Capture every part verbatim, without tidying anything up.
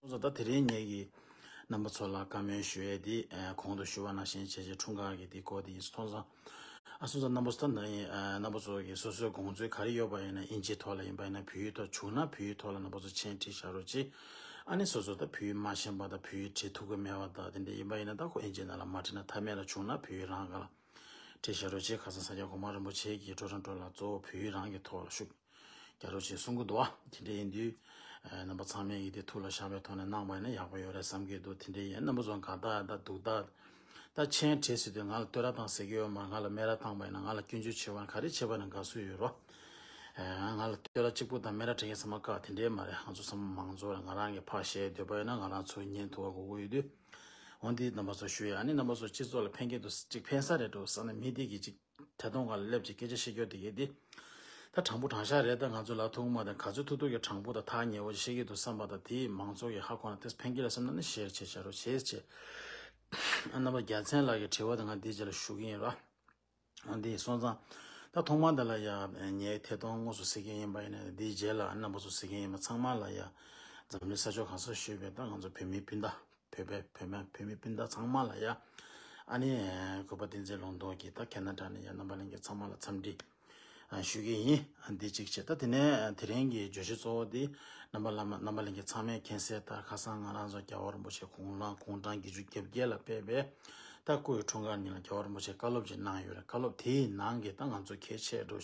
སོང་ཙང་ད་དེ་རིང་ངེད་ཀྱིས་རྣམ་པ་ཚོ་ལ་བཀའ་མོལ་ཞུ་ཡས་དེ་ཨ་གོང་དུ་ཞུ་བ་ནང་བཞིན་བྱས་བྱས་འཁྲུངས་སྐར་གྱི་དེ་སྐོར་དེ་ཡིན། སོང་ཙང་ཨ་སོང་ཙང་རྣམ་པ་ཚོ་ད་ནང་ཡིན་ཨ་རྣམ་པ་ཚོ་གིས་སོ་སོའི་དགོངས་ཚུལ་ག་རེ་ཡོད་པ་ཡིན་ན་ཨིན་ཇིའི་ཐོག་ལ་ཡིན་པ་ཡིན་ན་བོད་ཡིག་ཐོག་བྱུང་ན་བོད་ཡིག་ཐོག་ལ་རྣམ་པ་ཚོ་མཆན་བྲིས་བཞག་རོགས་གྱིས། ཨ་ནི་སོ་སོ་ད་བོད་ཡིག་མ་ཤེས་པ་དང་བོད་ཡིག་བྲིས་ཐུབ་ཀྱི་མེད་པ་དང་དེ་འདྲ་ཡིན་པ་ཡིན་ན་ད་ཁོ་ཨིན་ཇིའི་ནང་ལ་མ་བྲིས་ན་ཐབས་མེད་ལ། བྱུང་ན་བོད་ཡིག་རང་ག་ལ་བྲིས་བཞག་རོགས་གྱིས། ཁ་སང་ས་སྐྱ་གོང་མ་རིན་པོ་ཆེ་གིས་ཊོ་རོན་ཊོ་ལ་གཙོ་བོ་བོད་ཡིག་རང་གི་ཐོག་ལ་ཤུགས་རྒྱག་རོགས་གྱིས་གསུང་གི་འདུག་བ། དེ་འདྲ་ཡིན་དུས་ཨ་རྣམ་པ་ཚང་མས་ཀྱིས་དེ་ཐུགས་ལ་བཞག་པའི་ཐོག་ནས་གནང་བ་ཡིན་ན་ཡག་པོ་ཡོད་རེད་བསམ་གྱི་འདུག་དེ་འདྲ་ཡིན་རྣམ་པ་ཚོ་དགའ་རྟགས་དང་སྡུག་རྟགས། ད་མཆན་བྲིས་ཟེར་དུས་ང་ལ་བསྟོད་ར་བཏང་ཟེར་གྱི་ཡོད་མ་རེད། ང་ལ་སྨད་ར་བཏང་བ་ཡིན་ན་ང་ལ་སྐྱོན་བརྗོད་བྱེད་པ་ན་ག་རེ་བྱེད་པ་ན་དགའ་བསུ་ཡོད་རོ། ཨ་ང་ལ་བསྟོད་ར་གཅིག་པུ་དང་སྨད་ར་བྲིས་མཁན་ཚང་མ་བཀག་དེ་འདྲའི་མ་རེད། ང་ཚོ་ཚང་མ་མང་ཚོགས་རེད། ང་རང་གིས་ཕར་བཤད་འདོད་པ་ཡོད་ན་ང་རང་ཚོས་ཉན་ཐུབ་པ་དགོས་ཀྱི་ཡོད་དུས། འོ་འདི་རྣམ་པ་ཚོ་ཞུ་ཡ། ཨ་ནི་རྣམ་པ་ཚོ་སྤྱི་ཚོགས་ལ་ཕན་གྱི་འདུག་ཅིག་ཕན་ས་རེད་འགྲོ་བསམ་ནས་མི་དེ་གིས་ཅིག་ཐད་གཏོང་སྒང་ལ་སླེབས་ཅིག་སྐད་ཆ་བཤད་རྒྱུ་དེ་གས་དེ། ད་དྲང་པོ་དྲང་བཞག་རེད། ད་ང་ཚོ་ལ་ཐུག་མ་དང་ག་ཚོད་ཐུག་ཐུག་གི་དྲང་པོ་དང་ཐག་ཉེ་བོ་ཞིག་བཤད་ཀྱི་འདུག་བསམ་པ་དང་དེ་མང་ཚོགས་ཀྱི་ཧ་གོ་ན་དེ་ཕན་གྱི་རེད་བསམ་ན་ནི་ཤེར་བྱེད་བྱ་རོགས་བྱེད་ཅེས། ཨ་རྣམ་པ་རྒྱལ་མཚན་ལགས་ཀྱི་དྲི་བ་དེ་ང་འདིའི་རྗེས་ལ་ཞུ་གི་ཡིན་ར། འདི་སོང་ཙང་། ད་ཐོག་མར་འདི་ལ་ཡ་ངས་ཐད་གཏོང་དངོས་སུ་གཟིགས་མཁན་ཡིན་པ་ཡིན་ན་འདིའི་རྗེས་ལ་རྣམ་པ་ཚོ་གཟིགས་མཁན་ཡིན་པ་ཚང་མ་ལ་ཡ། འཛམ་གླིང་ས་ཕྱོགས་གང་སར་བཞུགས་པའི་ད་ང་ཚོ་བོད་མི་སྤུན་ཟླ། བོད་པའི་བོད་མི་བོད་མི་སྤུན་ཟླ་ཚང་མ་ལ་ཡ། ཨ་ནི། གུས་པ་བསྟན་འཛིན་ལུང་རྟོགས་ཀྱིས་ད་ཁེ་ན་ཌ་ནས་ཡ་རྣམ་པ་ལྷན་རྒྱས་ཚང་མ་ལ་འཚམས་འདྲི། ཞུ་གི་ཡིན། འདི་གཅིག་བྱས། ད་དེ་ནས་དེ་རིང་གི་བརྗོད་གཞི་གཙོ་བོ་འདི་རྣམ་པ་བླ་མ་རྣམ་པ་ལྷན་རྒྱས་ཚང་མས་མཁྱེན་གསལ་ལྟར་ཁ་སང་ང་རང་ཚོ་རྒྱལ་བ་རིན་པོ་ཆེ་དགུང་ལོ་དགུང་གྲངས་བརྒྱད་ཅུ་གྱ་བརྒྱད་ལ་ཕེབས་པའི་ད་སྐུ་ཡི་འཁྲུངས་སྐར་ཉིན་ལ་རྒྱལ་བ་རིན་པོ་ཆེས་བཀའ་སློབ་ཅིག་གནང་ཡོད་རེད། བཀའ་སློབ་དེའི་ནང་གི་ད་ང་ཚོ་གལ་ཆེ་འགྲོ་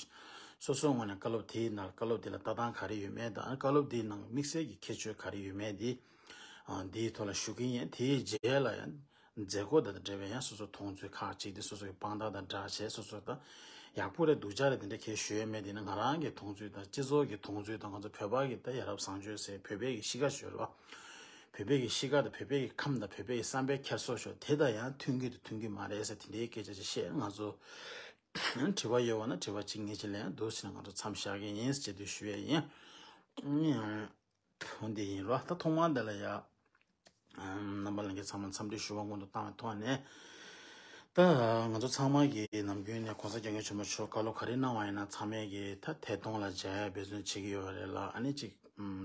སོ་སོའི་ངོས་ནས་བཀའ་སློབ་དེའི་ནང་བཀའ་སློབ་དེ་ལ་ལྟ་སྟངས་ག་རེ་ཡོད་མེད་དང་བཀའ་སློབ་དེའི་ནང་དམིགས་བསལ་གྱི་ཁྱད་ཆོས་ག་རེ་ཡོད་མེད་དེ་འདིའི་ཐོག་ལ་ཞུ་གི་ཡིན། དེའི་རྗེས་ལ་ཡང་། མཛད་སྒོ་དང་འབྲེལ་བའི་ཡང་སོ་སོ་མཐོང་ཚུལ་ཁག་ཅིག་དེ་སོ་སོ་གི་དཔང་རྟགས་དང་སྦྲགས་བྱས་སོ་སོ་དང་ཡག་པོ་རེད་སྡུག་ཅག་རེད་དེ་འདྲ་གས་ཞུ་ཡས་མེད། དེ་ནི་ང་རང་གི་མཐོང་ཚུལ་དང་སྤྱི་ཚོགས་ཀྱི་མཐོང་ཚུལ་དང་ང་ཚོ་བོད་པ་གི་ད་ཡ་རབས་བཟང་སྤྱོད་ཟེར་བོད་པའི་གི་གཤིས་ཀ་ཞུ་རོགས། བོད་པའི་གི་གཤིས་ཀ་དང་བོད་པའི་གི་ཁམས་དང་བོད་པའི་གི་བསམ་པའི་འཁྱེར་སོ་ཞོ་དེ་དང་ཡང་མཐུན་གི་དང་མཐུན་གི་མ་རེད་ཟེར་དེ་འདྲའི་སྐད་ཆ་ཅིག་བཤད། ང་ཚོ་དྲི་བ་ཡོད་པ་ན་དྲི་བ་གཅིག་ངེས་ཅིག་ལན་འདུག་ཟེར་ན་ང་ཚོ་མཚམས་བཞག་གི་ཡིན་ཟེར་དུས་ཞུ་ཡས་ཡིན། འོ་འདི་ཡིན་རོ། ད་ཐོག་མར་འདི་ལ་ཡ། རྣམ་པ་ལྷན་རྒྱས་ཚང་མ་འཚམས་འདྲི་ཞུ་བ་སྔོན་དུ་བཏང་བའི་ཐོག་ནས། ད་ང་ཚོ་ཚང་མ་གིས་ནམ་རྒྱུན་ནས་གོང་ས་སྐྱབས་མགོན་ཆེན་པོ་མཆོག་བཀའ་སློབ་ག་རེ་གནང་བ་ཡིན་ན་ཚང་མས་ཀྱིས་ད་ཐད་གཏོང་ལ་མཇལ་ཡ་འབད་བརྩོན་བྱེད་ཀྱི་ཡོད་རེད་ལ། ཨ་ནི་གཅིག་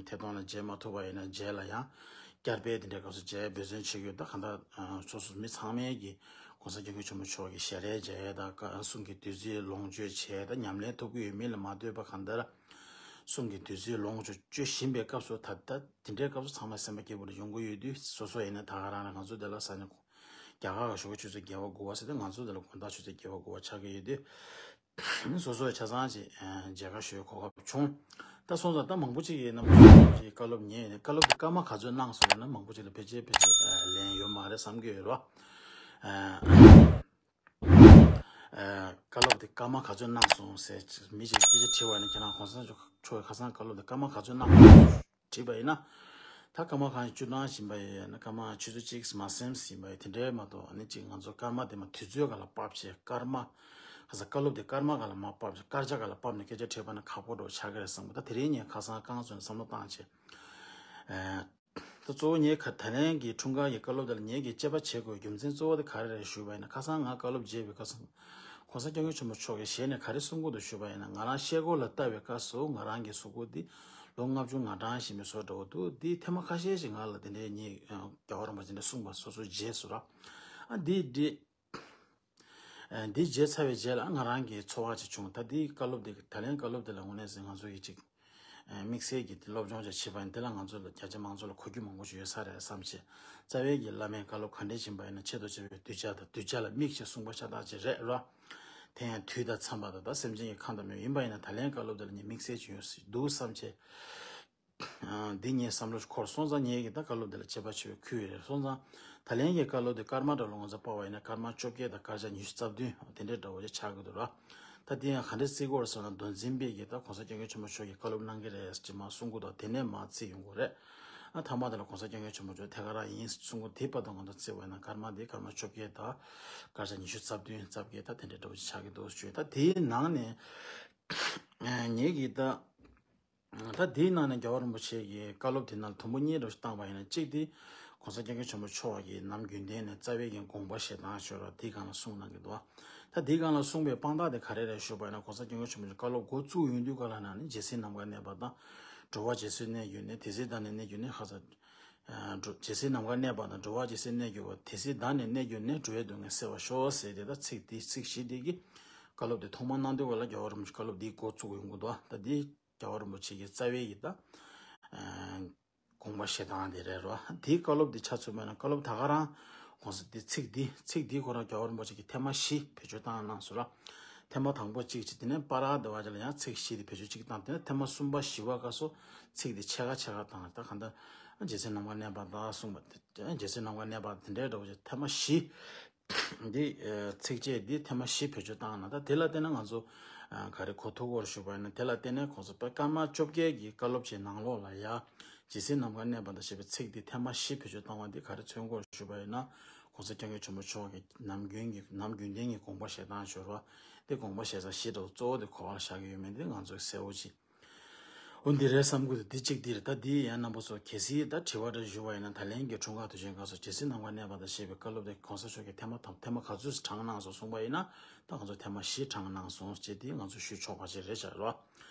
ཐད་གཏོང་ལ་མཇལ་མ་ཐུབ་པ་ཡིན་ན་རྗེས་ལ་ཡང་བསྐྱར་དཔེ་དེ་འདྲའི་སྐབས་སུ་མཇལ་ཡ་འབད་བརྩོན་བྱེད་ཀྱི་ཡོད། ད་གང་ལྟར་སོ་སོ་མི་ཚང་མས་ཀྱིས་གོང་ས་སྐྱབས་མགོན་ཆེན་པོ་མཆོག་གི་ཞལ་རས་མཇལ་ཡ་དང་གསུང་གི་བདུད་རྩི་ལོངས་སྤྱོད་བྱས་ད་ཉམས་ལེན་ཐུབ་ཀྱི་ཡོད་མིན་ལ་མ་ལྟོས་པ་གང་ལྟར། གསུང་གི་བདུད་རྩི་ལོངས་སྤྱོད་བཞིན་པའི་སྐབས་སུ་ད་ལྟ་དེ་འདྲའི་སྐབས་སུ་ཚང་མ་སེམས་པ་སྐྱིད་པོ་ལ་ཡོང་གི་ཡོད་དུས་སོ་སོ་ཡིན་ན་ད་ག་རང་ལ་ང་ཚོ་འདི་ལ་ས་ནས་རྒྱ་གར་ག་ཞོགས་ཀ་ཆུ་ཚོད་བརྒྱད་པ་དགུ་པ་ཟེར་ཏེ་ང་ཚོ་འདི་ལ་དགོང་དག་ཆུ་ཚོད་བརྒྱད་པ་དགུ་པ་ཆགས་ཀྱི་ཡོད་དུས་སོ་སོ་ཆ་ཚང་ཅིག་མཇལ་ཁ་ཞུ་གོ་སྐབས་བྱུང་། ད་སོང་ཙང་ད་མང་པོ་ཅིག་གིས་རྣམ་པ་ཚོ་ཀྱི་བཀའ་སློབ་ཉན་ཡོད་ནས་བཀའ་སློབ་དེ་སྐར་མ་ག་ཚོད་གནང་སོང་ཡོད་ན་མང་པོ་ཅིག་ལ་ཕལ་ཆེར་ཕལ་ཆེར་ལན་ཡོད་མ་རེད་བསམ་གྱི་ཡོད་རོ། བཀའ་སློབ་དེ་སྐར་མ་ག་ཚོད་གནང་སོང་ཟེར་མི་ཞིག་སྐད་ཆ་དྲིས་པ་ནི་ཁྱེད་རང་གོང་ས་མཆོག་གི་ཁ་སང་བཀའ་སློབ་དེ་སྐར་མ་ག་ཚོད་གནང་སོང་དྲིས་པ་ཡིན་ན། ད་སྐར་མ་གང་བཅུ་གྲངས་ཡིན་པ་ཡིན་ན་སྐར་མ་ཆུ་ཚོད་གཅིག་མ་ཟིན་ཟིན་པ་ཡིན་དེ་འདྲའི་མ་གཏོགས་ཨ་ནི་གཅིག་ང་ཚོ་སྐར་མ་དེ་མ་དུས་ཚོད་ག་ལ་བབས་བྱས་སྐར་མ། ཁ་སང་བཀའ་སློབ་དེ་སྐར་མ་ག་ལ་མ་བབས་བྱས་སྐར་ཆ་ག་ལ་བབས་ནས་སྐད་ཆ་དྲིས་པ་ན་ཁག་པོ་འགྲོ་ཆགས་ཀྱི་རེད་བསམ་གི། ད་དེ་རིང་ངས་ཁ་སང་རྐང་བཙུགས་ནས་བསམ་བློ་བཏང་བྱས། ད་གཙོ་བོ་ངས་ཁ་ད་ལན་གྱི་འཁྲུངས་སྐར་གྱི་བཀའ་སློབ་དེ་ལ་ངེད་ཀྱིས་དཔྱད་པ་བྱེད་དགོས་རྒྱུ་མཚན་གཙོ་བོ་དེ་ག་རེ་རེད་ཞུས་པ་ཡིན་ན་ཁ་སང་ང་བཀའ་སློབ་མཇལ་བའི་ཁ་སང་། གོང་ས་སྐྱབས་མགོན་ཆེན་པོ་མཆོག་གིས་ཞལ་ནས་ག་རེ་གསུང་གི་འདུག་ཞུས་པ་ཡིན་ན་ང་རང་ཤེལ་སྒོ་ལ་ལྟ་བའི་སྐབས་སུ་ང་རང་གི་གཟུགས་པོ་འདི་ལོ་ལྔ་བཅུ་ང་གྲངས་ཤིག་མི་བཟོ་འདྲ་བོ་འདུག་འདི་ཐེངས་མ་ཁ་ཤས་ཤིག་ང་ལ་དེ་འདྲའི་ཉིད་རྒྱལ་བ་རིན་པོ་ཆེ་འདྲ་གསུངས་པ་སོ་སོའི་རྗེས་སུ་ར། ཨ་འདི་འདི། འདི་བརྗེད་ཚར་བའི་རྗེས་ལ་ང་རང་གི་ཚོར་བ་ཅིག་བྱུང་། ད་འདིའི་བཀའ་སློབ་འདི་ད་ལན་བཀའ་སློབ་འདི་ལ་དངོས་གནས་ཟེར་ང་ཚོ་ཡི་ཅིག་དམིགས་བསལ་གྱི་འདི་སློབ་སྦྱོང་ཅིག་བྱེད་པ་ཡིན་འདི་ལ་ང་ཚོ་ལ་རྒྱ་ཆེ་མང་ཚོགས་ལ་གོ་རྒྱུ་མང་པོ་ཞིག་ཡོད་ས་རེད་བསམ་བྱས། རྩ་བའི་གི་བླ་མའི་བཀའ་སློབ་ག་འདྲས་ཕྱིན་པ་ཡིན་ན་ཆེད་དུ་བྱ་བའི་གདུལ་བྱ་དང་གདུལ་བྱ་ལ་དམིགས་ཞེས་གསུངས་པ་ཤ་སྟག་ཅིག་རེད་ར། དེ་ཡང་དུས་དང་འཚམས་པ་དང་ད་སེམས་ཅན་གྱི་ཁམས་དང་མོས་ཡིན་པ་ཡིན་ན་ད་ལན་བཀའ་སློབ་འདི་ལ་ངས་དམིགས་བསལ་ཅིག་ཡོད་སྲིད་འདུག་བསམ་བྱས། འདི་ངའི་བསམ་བློ་འཁོར་སོང་ཙང་ངེད་ཀྱིས་ད་བཀའ་སློབ་འདི་ལ་དཔྱད་པ་བྱེད་པའི་ཁུལ་རེད་སོང་ཙང་། ད་ལན་གྱི་བཀའ་སློབ་འདི་སྐར་མ་འདྲ་ལ་ང་ཚོ་སྤར་བ་ཡིན་ན་སྐར་མ་བཅོ་བརྒྱད་དང་སྐར་ཆ་ཉི་ཤུ་རྩ་བདུན་དེ་འདྲའི་འདྲ་བོ་ཅིག་ཆགས་ཀྱི་འདུག་ར། ད་འདི་ཡང་ག་འདྲས་བརྩི་དགོས་རེད་ཟེར་ན་མདོ་འཛིན་པས་ཀྱིས་ད་གོང་ས་སྐྱབས་མགོན་ཆེན་པོ་མཆོག་གིས་བཀའ་སློབ་གནང་གི་རེད་ཅེས་མ་གསུང་གི་འདུག་དེ་ནས་མ་བརྩི་ཡོང་གི་རེད། ཨ་མཐའ་མ་དེ་ལ་གོང་ས་སྐྱབས་མགོན་ཆེན་པོ་མཆོག་ཐད་ཀར་རང་ཡིན་གསུང་གི་འདུག་དེ་བར་དུ་ང་ཚོ་བརྩི་བ་ཡིན་ན་སྐར་མ་འདི་སྐར་མ་བཅོ་བརྒྱད་དང་སྐར་ཆ་ཉི་ཤུ་རྩ་བདུན་རྩ་བརྒྱད་ད་དེ་འདྲའི་འདྲ་བོ་ཅིག་ཆགས་ཀྱི་འདུག་ཞུས། ད་དེའི་ནང་ནས་ངེད་ཀྱིས་ད། ད་དེའི་ནང་ནས་རྒྱལ་བ་རིན་པོ་ཆེ་གི་བཀའ་སློབ་དེ་ནང་ལ་དུམ་བུ་གཉིས་འདྲ་ཞིག་བཏང་བ་ཡིན་ན་གཅིག་དེ་གོང་ས་སྐྱབས་མགོན་ཆེན་པོ་མཆོག་གིས་ནམ་རྒྱུན་ལྡན་ནས་རྩ་བའི་གི་དགོངས་པ་བཞེས་སྟངས་ཤོད་ར་དེའི་སྒང་ལ་གསུངས་གནང་གི་འདུག་ད་དེའི་སྒང་ལ་གསུངས་པའི་དཔང་རྟགས་དེ་ག་རེ་རེད་ཞུས་པ་ཡིན་ན་གོང་ས་སྐྱབས་མགོན་ཆེན་པོ་མཆོག་བཀའ་སློབ་འགོ་བཙུགས་ཡོང་དུས་ག་ལ་ན་ནི་རྗེ་བཙུན་ནམ་མཁའ་གནས་པ་དང་འགྲོ་བ་རྗེ་བཙུན་གནས་རྒྱུ་ནི་དེ་ཚེ་ད་ནི་གནས་རྒྱུ་ནི་ཧ་ས། འགྲོ་ཇི་སྲིད་ནམ་མཁའ་གནས་པ་དང་། འགྲོ་བ་ཇི་སྲིད་གནས་གྱུར་པ། དེ་སྲིད་བདག་ནི་གནས་གྱུར་ནས། འགྲོ་བའི་སྡུག་བསྔལ་སེལ་བར་ཤོག་ཟེར་ཏེ། ད་ཚིག་འདི་ཚིག་བཞི་འདི་གིས་བཀའ་སློབ་འདི་ཐོག་མར་གནང་དུས་ག་ལ་རྒྱལ་བ་རིན་པོ་ཆེ་བཀའ་སློབ་འདིའི་འགོ་བཙུགས་ཡོང་གི་འདུག་ད་འདི་རྒྱལ་བ་རིན་པོ་ཆེ་གི་རྩ་བའི་ཡི་ད་དགོངས་པ་བཞེས་སྟངས་དེ་རེད་རོ། དེའི་བཀའ་སློབ་འདི་ཆ་མཚོན་པ་ན། བཀའ་སློབ་ད་ག་རང་གོང་ས་འདི་ཚིག་འདི་ཚིག་འདི་ཁོ་རང་རྒྱལ་བ་རིན་པོ་ཆེ་གིས་ཐེངས་མ་བཞི་བེད་སྤྱོད་བཏང་གནང་སོང་ར། ཐེངས་མ་དང་པོ་གཅིག་བྱས། དེ་ནས་པ་ར་དེ་བ་ཅིག་ལ་ཡང་ཚིག་བཞི་དེ་བེད་སྤྱོད་གཅིག་བཏང་། དེ་ནས་ཐེངས་མ་གསུམ་པ་བཞི་པ་སྐབས་སུ་ཚིག་དེ་ཕྱེད་ཀ་ཕྱེད་ཀ་བཏང་། ད་གང་ལྟར་ཇི་སྲིད་ནམ་མཁའ་གནས་པ་དང་གསུངས་པ་དེ། ཇི་སྲིད་ནམ་མཁའ་གནས་པ་དེ་འདྲའི་འདྲ་བོ་ཅིག་ཐེངས་མ་བཞི། འདི་ཚིགས་བཅད་འདི་ཐེངས་མ་བཞི་བེད་སྤྱོད་བཏང་ན། ད་དེ་ལ་བརྟེན་ན་ང་ཚོ་ག་རེ་གོ་ཐུབ་ཀྱི་ཡོད་རེད་ཞུས་པ་ཡིན་ན། དེ་ལ་བརྟེན་ནས་གོང་ས་པཎ་ཀརྨ་བཅོ་བརྒྱད་ཀྱི་བཀའ་སློབ་ཀྱི་ནང་ལོགས་ལ་ཡ། ཇི་སྲིད་ནམ་མཁའ་གནས་པ་དང་ཞེས་པའི་ཚིག་འདི་ཐེངས་མ་བཞི་བེད་སྤྱོད་བཏང་བ་འདི་ག་རེ་མཚོན་གྱི་ཡོད་རེད་ཞུས་པ་ཡིན་ན། གོང་ས་སྐྱབས་མགོན་ཆེན་པོ་མཆོག་གིས་ནམ་རྒྱུན་གྱི་ནམ་རྒྱུན་ལྡན་གྱི་དགོངས་པ་བཞེས་སྟངས་ཞུ་རོགས། དེ་དགོངས་པ་བཞེས་ས་བཞི་འདྲ་བོ་གཙོ་བོ་དེ་གོ་བ་ལ་བཞག་གི་ཡོད་མེད་འདི་ང་ཚོས་གསལ་བོ་ཅིག་འོ་འདི་རེད་བསམ་གྱི་འདུག་འདི་གཅིག་འདི་རེད། ད་འདི་ཡང་རྣམ་པ་ཚོ་གལ་སྲིད་ད་དྲི་བ་འདྲ་ཞུ་བ་ཡིན་ན། ད་ལན་གྱི་འཁྲུངས་སྐར་དུས་ཆེན་སྐབས་སུ་ཇི་སྲིད་ནམ་མཁའ་གནས་པ་དང་ཞེས་པའི་བཀའ་སློབ་དེ་གོང་ས་མཆོག་གིས་ཐེངས་མ་དང་ཐེངས་མ་ག་ཚོད་ཅིག་དྲངས་གནང་སོང་གསུངས་པ་ཡིན་ན། ད་ང་ཚོ་ཐེངས་མ་བཞི་དྲངས་གནང་སོང་ཅེས་འདི་ང་ཚོ་ཞུ་ཆོག་པ་ཅིག་རེད་བྱ་རོ།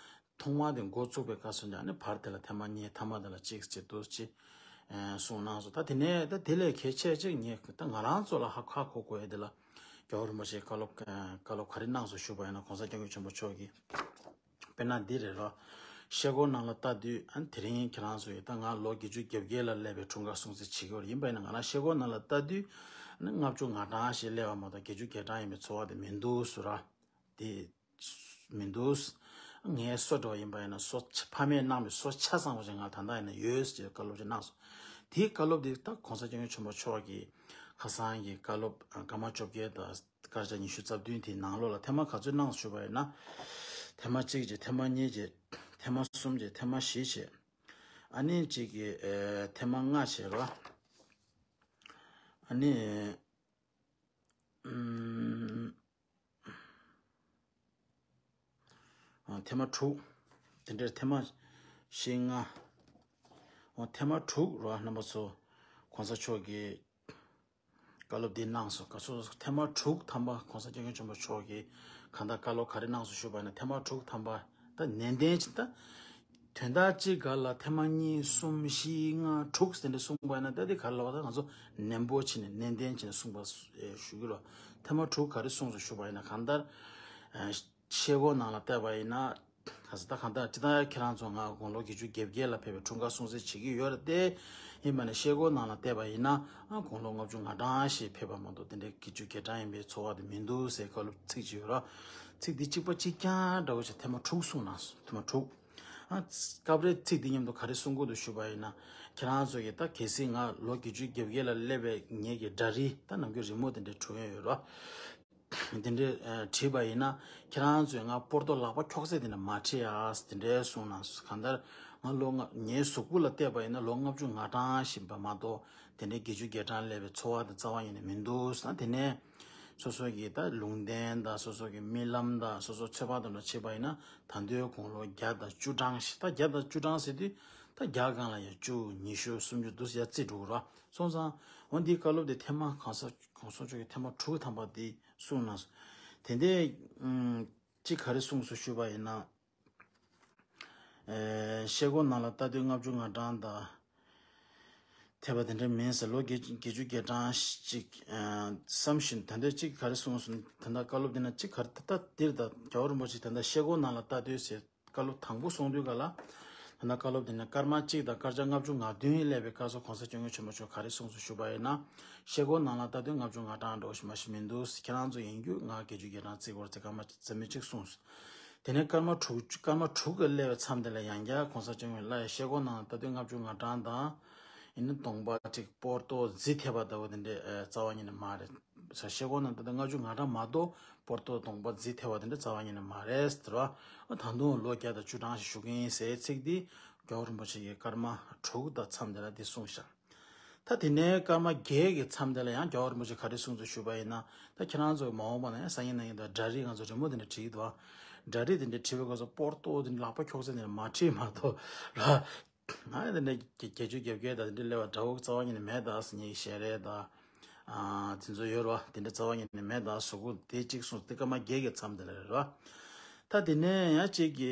ཐོག་མར་དེ་འགོ་བཙུགས་པའི་སྐབས་སུ་ཡང་ནི་བར་དེ་ལ་ཐེངས་མ་གཉིས། ཐ་མ་དེ་ལ་གཅིག་ཅེས་འདུག་ཅེས་གསུངས་གནང་སོང་། ད་དེ་ནས་ད་དེ་ལས་གལ་ཆེ་ཅིག་ངས་ད་ང་རང་ཚོ་ལ་ཧ་ཧ་གོ་དགོས་ཡ་དེ་ལ། རྒྱལ་བ་རིན་པོ་ཆེའི་བཀའ་སློབ་བཀའ་སློབ་ག་རེ་གནང་སོང་ཞུ་བ་ཡིན་ན། གོང་ས་སྐྱབས་མགོན་ཆེན་པོ་མཆོག་གིས། དཔེར་ན་འདི་རེད་རོ། ཤེལ་སྒོ་ནང་ལ་ལྟ་དུས། ཨ་ནི་དེ་རིང་ཁྱེད་རང་ཚོ་ཡིས་ད་ང་ལོ་བརྒྱད་ཅུ་གྱ་བརྒྱད་ལ་སླེབས་པའི་འཁྲུངས་སྐར་སྲུང་བརྩི་བྱེད་ཀྱི་ཡོད་རེད། ཡིན་པ་ཡིན་ན་ང་རང་ཤེལ་སྒོ་ནང་ལ་ལྟ་དུས། ཨ་ནི་ལྔ་བཅུ་ང་གྲངས་ཤིག་སླེབས་པ་མ་གཏོགས་བརྒྱད་ཅུ་གྱ་གྲངས་ཡིན་པའི་ཚོར་བ་དེ་མི་འདུག་ཟེར་ར། དེ་མི་འདུག་ངའི་སོ་འདྲ་བ་ཡིན་པ་ཡིན་ན་སོ་ཆ་ཕ་མས་གནང་བའི་སོ་ཆ་ཚང་བ་ཞིག་ང་ད་ལྟ་ཡིན་ན་ཡོད་ཟེར་བཀའ་སློབ་ཅིག་གནང་སོང་། དེའི་བཀའ་སློབ་དེ་ད་གོང་ས་སྐྱབས་མགོན་ཆེན་པོ་མཆོག་གིས་ཁ་སང་གི་བཀའ་སློབ་སྐར་མ་བཅོ་བརྒྱད་དང་སྐར་ཆ་ཉི་ཤུ་རྩ་བདུན་དེའི་ནང་ལོགས་ལ་ཐེངས་མ་ག་ཚོད་གནང་སོང་ཞུས་པ་ཡིན་ན། ཐེངས་མ་གཅིག་བྱས། ཐེངས་མ་གཉིས་བྱས། ཐེངས་མ་གསུམ་བྱས། ཐེངས་མ་བཞི་བྱས། ཨ་ནི་གཅིག་གིས་ཨེ་ཐེངས་མ་ལྔ་བྱས་རོ། ཨ་ནི་ཨམ། ཨ་ཐེངས་མ་དྲུག་དེ་འདྲར་ཐེངས་མ་བཞི་ལྔ། འོ་ཐེངས་མ་དྲུག་རོ། རྣམ་པ་ཚོ་གོང་ས་མཆོག་གིས་བཀའ་སློབ་འདི་གནང་སོང་། ག་ཚོད་ཐེངས་མ་དྲུག་ཐམ་པ་གོང་ས་སྐྱབས་མགོན་ཆེན་པོ་མཆོག་གིས་གང་ལྟར་བཀའ་སློབ་ག་རེ་གནང་སོང་ཞུས་པ་ཡིན་ན། ཐེངས་མ་དྲུག་ཐམ་པ་ད་ནན་ཏན་ཅིག་ད་དོན་དག་གཅིག་སྒང་ལ་ཐེངས་མ་གཉིས་གསུམ་བཞི་ལྔ་དྲུག་ཟེར་འདྲ་གསུངས་པ་ཡིན་ན། ད་དེ་ག་རེ་ལབ་པ། ད་ང་ཚོ་ནན་པོ་བྱས་ནས་ནན་ཏན་བྱས་ནས་གསུངས་པ་ཞུ་གི་རོ། ཐེངས་མ་དྲུག་ག་རེ་གསུངས་སོང་ཞུས་པ་ཡིན་ན། གང་ལྟར་ཤེལ་སྒོ་ནང་ལ་བལྟས་པ་ཡིན་ན། ག་ས་ད་གང་ལྟར་ཅི་ལྟར་ཁྱེད་རང་ཚོ་ང་དགུང་ལོ་བརྒྱད་ཅུ་གྱ་བརྒྱད་ལ་ཕེབས་པའི་འཁྲུངས་སྐར་སྲུང་བརྩི་བྱེད་ཀྱི་ཡོད་རེད་དེ། ཡིན་པ་ནས་ཤེལ་སྒོ་ནང་ལ་བལྟས་པ་ཡིན་ན། ཨ་དགུང་ལོ་ལྔ་བཅུ་ང་གྲངས་ཤིག་ཕེབས་པ་མ་གཏོགས་དེ་འདྲའི་བརྒྱད་ཅུ་གྱ་གྲངས་ཡིན་པའི་ཚོར་བ་དེ་མི་འདུག་ཟེར་བཀའ་སློབ་ཚིག་ཅིག་ཡོད་ར། ཚིག་འདི་གཅིག་པ་གཅིག་རྐྱང་འདྲ་བོ་ཞིག་ཐེངས་མ་དྲུག་གསུངས་གནང་སོང་། ཐེངས་མ་དྲུག་ཨ་སྐབས་རེ་ཚིག་འདི་མཉམ་དུ་ག་རེ་གསུང་གི་འདུག་ཞུས་པ་ཡིན་ན། ཁྱེད་རང་ཚོ་གིས་ད་གལ་སྲིད་ང་ལོ་བརྒྱད་ཅུ་གྱ་བརྒྱད་ལ་སླེབས་པའི་ངེད་ཀྱི་འདྲ་རིས་ད་ནམ་རྒྱུན་རི་མོ་དེ་འདྲའི་འཁྲུ་ཡོང་ཡོད་ར། དེ་འདྲའི་ཨ་བྲིས་པ་ཡིན་ན། ཁྱེད་རང་ཚོས་ང་སྤོར་ཏོ་ལག་པ་འཁྱོག་ཚད་དེ་འདྲ་མ་བྲིས་ཨ། དེ་འདྲའི་གསུངས་གནང་སོང་། གང་ལྟར་ང་ལོ་ལྔ་ངའི་གཟུགས་པོ་ལ་བལྟས་པ་ཡིན་ན་ལོ་ལྔ་བཅུ་ང་གྲངས་ཞིག་ཡིན་པ་མ་གཏོགས། དེ་འདྲའི་བརྒྱད་ཅུ་གྱ་གྲངས་སླེབས་པའི་ཚོར་བ་དེ་རྩ་བ་ཉིད་ནས་མི་འདུག་ཟེར་ན། དེ་ནས་སོ་སོ་གི་ད་ལུང་བསྟན་དང་། སོ་སོ་གི་རྨི་ལམ་དང་། སོ་སོ་ཚོད་དཔག་དང་འདྲ་བྱས་པ་ཡིན་ན། ད་དུང་དགུང་ལོ་བརྒྱ་དང་བཅུ་གྲངས་ཤིག་ད་བརྒྱ་དང་བཅུ་གྲངས་ཟེར་དུས། ད་བརྒྱ་སྒང་ལ་ཡང་བཅུ། ཉི་ཤུ། སུམ་ཅུ་འདུག་ཡ་བརྩི་འགྲོ་གི་ར། སོང་ཙང་འོ་འདིའི་བཀའ་སློབ་དེ་ཐེངས་མ་གོང་ས་གོང་ས་མཆོག་གིས་ཐེངས་མ་དྲུག་ཐམ་པ་དེ་གསུངས་གནང་སོང་། དེ་འདྲའི་ཨུམ་གཅིག་ག་རེ་གསུངས་སོང་ཞུས་པ་ཡིན་ན། ཨེ་ཤེལ་སྒོ་ནང་ལ་ལྟ་དུས་ལྔ་བཅུ་ང་གྲངས་དང་ཐེབས་པ་དེ་འདྲ་མིན་ཟེར། ལོ་བརྒྱད་བརྒྱད་ཅུ་གྱ་གྲངས་ཅིག་ཨ་བསམ་བཞིན། ད་ལྟ་གཅིག་ག་རེ་གསུངས་སོང་། ད་ལྟ་བཀའ་སློབ་དེ་ན་གཅིག་ག་རེ། ད་ལྟ་འདིར་ད་རྒྱལ་བ་རིན་པོ་ཆེ་ད་ལྟ་ཤེལ་སྒོ་ནང་ལ་ལྟ་དུས་ཟེར། བཀའ་སློབ་དང་པོ་གསུང་དུས་ག་ལ། ད་ལྟ་བཀའ་སློབ་དེ་ནས་སྐར་མ་གཅིག་དང་སྐར་ཆ་ལྔ་བཅུ་ང་བདུན་སླེབས་པའི་སྐབས་སུ་གོང་ས་སྐྱབས་མགོན་ཆེན་པོ་མཆོག་ག་རེ་གསུངས་སོང་ཞུས་པ་ཡིན་ན། ཤེལ་སྒོ་ནང་ལ་ལྟ་དུས་ལྔ་བཅུ་ང་གྲངས་འགྲོ་ཞིག་མ་ཞིག་མི་འདུག་ཁྱེད་རང་ཚོ་ཡིན་རྒྱུ་ང་བརྒྱད་ཅུ་གྱ་གྲངས་བརྩི་དགོས་རེད་ཟེར་སྐར་མ་རྩ་མེད་གཅིག་གསུངས་སོང་། དེ་ནས་སྐར་མ་དྲུག་སྐར་མ་དྲུག་གི་སླེབས་པའི་མཚམས་དེ་ལ་ཡང་བསྐྱར་གོང་ས་སྐྱབས་མགོན་ལ་ཡ་ཤེལ་སྒོ་ནང་ལ་ལྟ་དུས་ལྔ་བཅུ་ང་གྲངས་དང་། ཡིན་ན་གདོང་པ་གཅིག་སྤོར་ཏོ་བརྫིས་ཐེབས་པ་ལྟ་བུ་དེ་འདྲའི་ཨ་རྩ་བ་ཉིད་ནས་མ་རེད། ས་ཤེལ་སྒོ་ནང་ད་ལྟ་ལྔ་བཅུ་ང་གྲངས་མ་གཏོགས་སྤོར་ཏོ་གདོང་པ་བརྫིས་ཐེབས་པ་དེ་འདྲ་རྩ་བ་ཉིད་ནས་མ་རེད་ཟེར་བ། ད་དུང་ལོ་བརྒྱ་དང་བཅུ་གྲངས་ཤིག་བཞུགས་ཀྱི་ཡིན་ཟེར་ཚིག་འདི་རྒྱལ་བ་རིན་པོ་ཆེ་གིས་སྐར་མ་དྲུག་དང་མཚམས་དེ་ལ་འདི་གསུངས་ཤག་ད་དེ་ནས་སྐར་མ་བརྒྱད་ཀྱི་མཚམས་དེ་ལ་ཡང་རྒྱལ་བ་རིན་པོ་ཆེ་ག་རེ་གསུངས་སོང་ཞུས་པ་ཡིན་ན། ད་ཁྱེད་རང་ཚོ་མ་འོངས་པ་ན་ཡང་སང་ཉིན་གནངས་ཉིན་དང་འདྲ་རིས་ང་ཚོ་རི་མོ་དེ་འདྲ་བྲིས་འདུག་འདྲ་རིས་དེ་འདྲ་བྲིས་པའི་སྐབས་སུ་སྤོར་ཏོ་དེ་འདྲ་ལག་པ་འཁྱོག་ཚད་དེ་འདྲ་མ་བྲིས་མ་གཏོགས་ར། ང་དེ་འདྲ་བརྒྱད་ཅུ་གྱ་བརྒྱད་དང་དེ་འདྲ་སླེབས་པ་འདྲ་བོ་རྩ་བ་ཉིད་ནས་མེད་ད་ཟེར། ངེད་ཀྱི་ཞལ་རས་དང་། ཨ་དེ་ཚོ་ཡོད་རེད་བ། དེ་འདྲ་རྩ་བ་ཉིད་ནས་མེད་ད། གཟུགས་པོ་དེ་གཅིག་གསུངས། དེ་སྐར་མ་བརྒྱད་ཀྱི་མཚམས་དེ་ལ་རེད་བ། ད་དེ་ནས་ཡང་གཅིག་གི་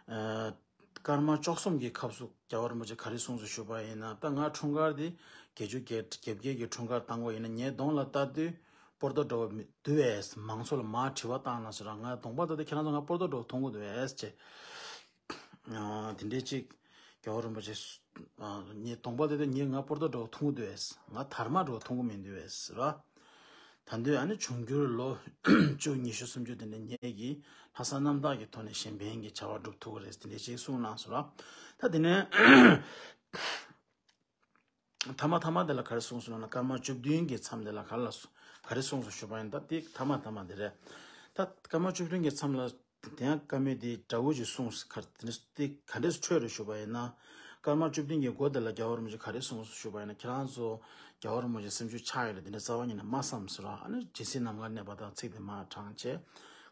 ཨ་ སྐར་མ་བཅུ་གསུམ་གྱི་སྐབས་སུ་རྒྱལ་བ་རིན་པོ་ཆེ་ག་རེ་གསུངས་སུ་ཞུས་པ་ཡིན་ན། ད་ང་འཁྲུངས་སྐར་འདི་བརྒྱད་ཅུ་གྱ་བརྒྱད་ཀྱི་འཁྲུངས་སྐར་བཏང་དགོས་ཡིན་ན། ངའི་གདོང་ལ་ལྟ་དུས་སྤོར་ཏོ་འདྲ་བོ་མི་འདུག་པས། མང་ཚོགས་ལ་མར་དྲི་བ་བཏང་ན་ཟེར་ར། ང་གདོང་པ་ལྟ་དུས་ཁྱེད་རང་ཚོ་ང་སྤོར་ཏོ་འདྲ་བོ་མཐོང་གི་འདུག་པས་ཅེས། ཨ། དེ་འདྲའི་ཅིག་རྒྱལ་བ་རིན་པོ་ཆེ། ཨ། ངའི་གདོང་པ་ལྟ་དུས་ངས་ང་སྤོར་ཏོ་འདྲ་བོ་མཐོང་གི་འདུག་པས། ང་དར་མ་འདྲ་བོ་མཐོང་གི་མི་འདུག་པས་ཟེར་ར། ད་དུང་ཨ་ནི་འབྱུང་འགྱུར་ལོ་བཅུ་ཉི་ཤུ་སུམ་ཅུ་དེ་འདྲ་ངེད་ཀྱིས་ལྷག་བསམ་རྣམ་དག་གི་ཐོག་ནས་གཞན་ཕན་གྱི་བྱ་བ་སྒྲུབ་ཐུབ་ཀྱི་རེད། དེ་འདྲ་ཅིག་གསུངས་གནང་སོང་ར། ད་དེ་ནས་ཐ་མ་ཐ་མ་དེ་ལ་ག་རེ་གསུངས་སོང་ན། སྐར་མ་བཅུ་བདུན་གྱི་མཚམས་དེ་ལ་ག་ལ་ག་རེ་གསུངས་སོང་ཞུས་པ་ཡིན་ན། ད་དེ་ཐ་མ་ཐ་མ་དེ་རེད། ད་སྐར་མ་བཅུ་བདུན་གྱི་མཚམས་ལ། དེ་ཡང་བཀའ་མོལ་དེ་འདྲ་བོ་ཅིག་གསུངས། ག་དེ་དེ་ག་འདྲས་སུ་འཕྲོས་རེད་ཞུས་པ་ཡིན་ན། སྐར་མ་བཅུ་བདུན་གྱི་འགོ་དེ་ལ་རྒྱལ་བ་རིན་པོ་ཆེ་ག་རེ་གསུངས་སོང་ཞུས་པ་ཡིན་ན། ཁྱེད་རང་ཚོ་རྒྱལ་བ་རིན་པོ་ཆེ་སེམས་ཤུགས་ཆག་ཡོད་ལ། དེ་འདྲ་རྩ་བ་ཉིད་ནས་མ་བསམ་ཟེར་ར། ཨ་ནི་ཇི་སྲིད་ནམ་མཁའ་གནས་པ་དང་ཚིག་དེ་མར་དྲངས་བྱས།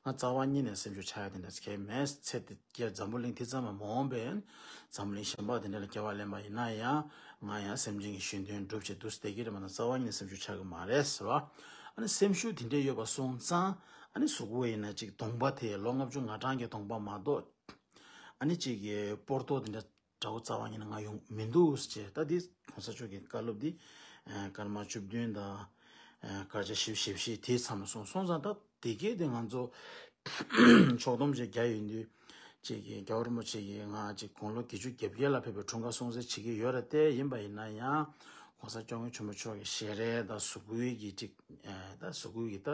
ང་རྩ་བ་ཉིད་ནས་སེམས་ཤུགས་ཆག་ཡ་དེ་འདྲ་གང་ཡང་མེད། ཚེ་འདི་སྐྱེལ། འཛམ་བུ་གླིང་འདི་ཙམ་མ་འོངས་པའི་འཛམ་བུ་གླིང་གཞན་པ་དེ་འདྲ་ལ་སྐྱེ་བ་ལེན་པ་ཡིན་ན་ཡང་། ང་ཡང་སེམས་ཅན་གྱི་གཞན་དོན་སྒྲུབ་བྱེད་དུ་བསྡད་ཀྱི་རེད་མ་གཏོགས་རྩ་བ་ཉིད་ནས་སེམས་ཤུགས་ཆག་གི་མ་རེད་ཟེར་བ། ཨ་ནི་སེམས་ཤུགས་དེ་འདྲས་ཡོད་པ་སོང་ཙང་། ཨ་ནི་གཟུགས་པོ་ཡིན་ན་ཅིག་གདོང་པ་དེ་ལོ་ལྔ་བཅུ་ང་གྲངས་ཀྱི་གདོང་པ་མ་གཏོགས། ཨ་ནི་ཅིག་གི་སྤོར་ཏོ་དེ་འདྲ་འདྲ་བོ་རྩ་བ་ཉིད་ནས་ང་ཡོང་མི་འདུག་ཅེས། ད་འདི་གོང་ས་མཆོག་གི་བཀའ་སློབ་འདི། ཨ། སྐར་མ་བཅུ་བདུན་དང་། ཨ། སྐར་ཆ་བཞི་བཅུ་ཞེ་བཞི་དེའི་མཚམས་ལ་སོང་། སོང་ཙང་ད་དེ་གས་དེ་ང་ཚོ་ཕྱོགས་བསྡོམས་ཅིག་རྒྱག་ཡོང་དུས། ཅིག་གི་རྒྱལ་བ་རིན་པོ་ཆེ་གིས་ང་ཅིག་དགུང་ལོ་བརྒྱད་ཅུ་གྱ་བརྒྱད་ལ་ཕེབས་པའི་འཁྲུངས་སྐར་སྲུང་བརྩི་བྱེད་ཀྱི་ཡོད་རེད་དེ། ཡིན་པ་ཡིན་ན་ཡང་། གོང་ས་སྐྱབས་མགོན་ཆེན་པོ་མཆོག་གི་ཞལ་རས་དང་གཟུགས་པོའི་གི་ཅིག་ཨ། ད་གཟུགས་པོའི་གི་ད་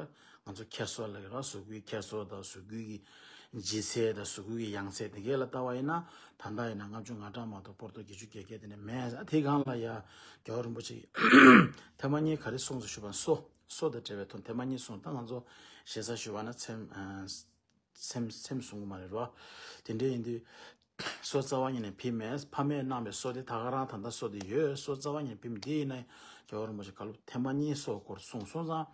ང་ཚོ་འཁྱེར་སོ་ལབ་ཀྱི་རེད། གཟུགས་པོའི་འཁྱེར་སོ་དང་། གཟུགས་པོའི་གི་ལྗིད་ཚད་དང་། གཟུགས་པོའི་གི་ཡང་ཚད་དེ་གས་ལ་ལྟ་བ་ཡིན་ན། ད་ལྟ་ཡིན་ན་ལྔ་བཅུ་ང་གྲངས་མ་གཏོགས་སྤོར་ཏོ་བརྒྱད་ཅུ་གྱ་བརྒྱད་དེ་ནས་མེད། ཨ། དེ་སྒང་ལ་ཡ་རྒྱལ་བ་རིན་པོ་ཆེ་ཐེངས་མ་གཉིས་ག་རེ་གསུངས་སོང་ཞུས་པ་ན། སོ། སོ་དང་འབྲེལ་བའི་ཐོག་ཐེངས་མ་གཉིས་གསུངས། ད་ང་ཚོ་ཞེ་ས་ཞུས་པ་ན་ཚེམས། ཨ། ཚེམས། ཚེམས་གསུང་གི་མ་རེད་རོ། དེ་འདྲ་ཡིན་དུས་སོ་རྩ་བ་ཉིད་ནས་ཕྱིན་མེད། ཕ་མས་གནང་བའི་སོ་དེ་ད་ག་རང་ད་ལྟ་སོ་དེ་ཡོད། སོ་རྩ་བ་ཉིད་ནས་ཕྱིན་མེད། དེ་ཡིན་ན་རྒྱལ་བ་རིན་པོ་ཆེ་བཀའ་སློབ་ཐེངས་མ་གཉིས་སོ་སྐོར་གསུངས་སོང་ཙང་།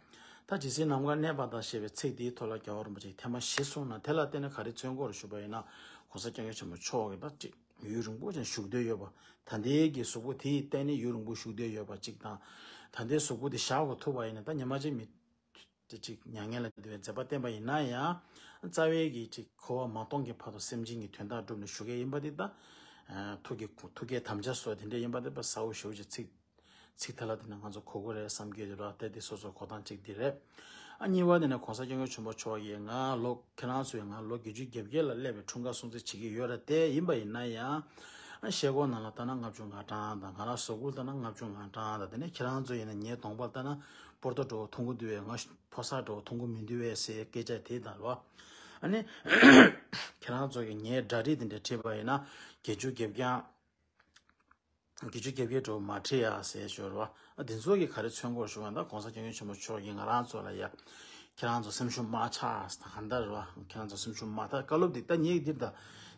ད་ཇི་སྲིད་ནམ་མཁའ་གནས་པ་དང་ཞེས་པའི་ཚིག་དེའི་ཐོག་ལ་རྒྱལ་བ་རིན་པོ་ཆེས་ཐེངས་མ་བཞི་གསུངས་ན། དེ་ལ་བརྟེན་ནས་ག་རེ་མཚོན་གྱི་ཡོད་རེད་ཞུས་པ་ཡིན་ན། གོང་ས་སྐྱབས་མགོན་ཆེན་པོ་མཆོག་གིས་ད་ཅིག་ཡུན་རིང་པོ་ཅིག་བཞུགས་འདོད་ཡོད་པ། ད་ལྟའི་གི་གཟུགས་པོ་དེ་ཡི་སྟེང་ནས་ཡུན་རིང་པོ་བཞུགས་འདོད་ཡོད་པ་ཅིག་དང་། ད་ལྟའི་གཟུགས་པོ་དེ་བཞག་དགོས་ཐུག་པ་ཡིན་ན། ད་ཉི་མ་གཅིག་མི་དེ་ཅིག་མྱ་ངན་ལས་འདས་པའི་མཛད་པ་བསྟན་པ་ཡིན་ན་ཡང་། རྩ་བའི་གི་ཅིག་འཁོར་བ་མ་སྟོངས་ཀྱི་བར་དུ་སེམས་ཅན་གྱི་དོན་དག་བསྒྲུབས་ནས་བཞུགས་ཀྱི་ཡིན་པ་དེ། ད་ཐུགས་ཀྱི་ཐུགས་བསྐྱེད་དམ་བཅའ་སོགས་དེ་འདྲ་ཡིན་པ་དེ་དཔེ་གསལ་པོ་ཞེ་པོ་ཅིག་ཚིག་ཚིག་དེ་ལ་དེ་ནས་ང་ཚོ་གོ་དགོས་རེད་བསམ་གྱི་ཡོད་ར། དེ་དེ་སོ་སོ་གོ་སྟངས་གཅིག་འདི་རེད། ཨ། གཉིས་པ་དེ་ནས་གོང་ས་སྐྱབས་མགོན་ཆེན་པོ་མཆོག་གིས་ང་ལོ། ཁྱེད་རང་ཚོས་ང་ལོ་བརྒྱད་ཅུ་གྱ་བརྒྱད་ལ་སླེབས་པའི་འཁྲུངས་སྐར་སྲུང་བརྩི་བྱེད་ཀྱི་ཡོད་ར། དེ་ཡིན་པ་ཡིན་ན་ཡང་། ཨ། ཤེལ་སྒོ་ནང་ལ་ལྟ་ན་ལྔ་བཅུ་ང་གྲངས་དང་། ང་རང་གཟུགས་པོ་ལ་ལྟ་ན་ལྔ་བཅུ་ང་གྲངས་དང་། དེ་ནས་ཁྱེད་རང་ཚོ་ཡིན་ན་ངའི་གདོང་པ་ལ་ལྟ་ན་སྤོར་ཏོ་འདྲ་བོ་མཐོང་གི་འདུག་པས། ང་ཕོ་གསར་འདྲ་བོ་མཐོང་གི་མི་འདུག་པས་ཟེར་སྐད་ཆ་དེ་དང་རོ། ཨ་ནི་ཁྱེད་རང་ཚོ་གིས་ངའི་འདྲ་རིས་དེ་འདྲ་བྲིས་པ་ཡིན་ན། བརྒྱད་ཅུ་གྱ་བརྒྱད། བརྒྱད་ཅུ་གྱ་བརྒྱད་འདྲ་བོ་མ་བྲིས་ཡ་ཟེར་ཞོར་བ། ཨ། འདི་ཚོ་གིས་ག་རེ་མཚོན་གྱི་ཡོད་རེད་ཞུ་བ་ན། ད་གོང་ས་སྐྱབས་མགོན་ཆེན་པོ་མཆོག་གིས་ང་རང་ཚོ་ལ་ཡ། ཁྱེད་རང་ཚོ་སེམས་ཤུགས་མ་ཆག་ཟེར། ད་གང་ལྟར་རེད་བ། ཁྱེད་རང་ཚོ་སེམས་ཤུགས་མ། ད་བཀའ་སློབ་འདི་ད་ངས་འདིར། ད་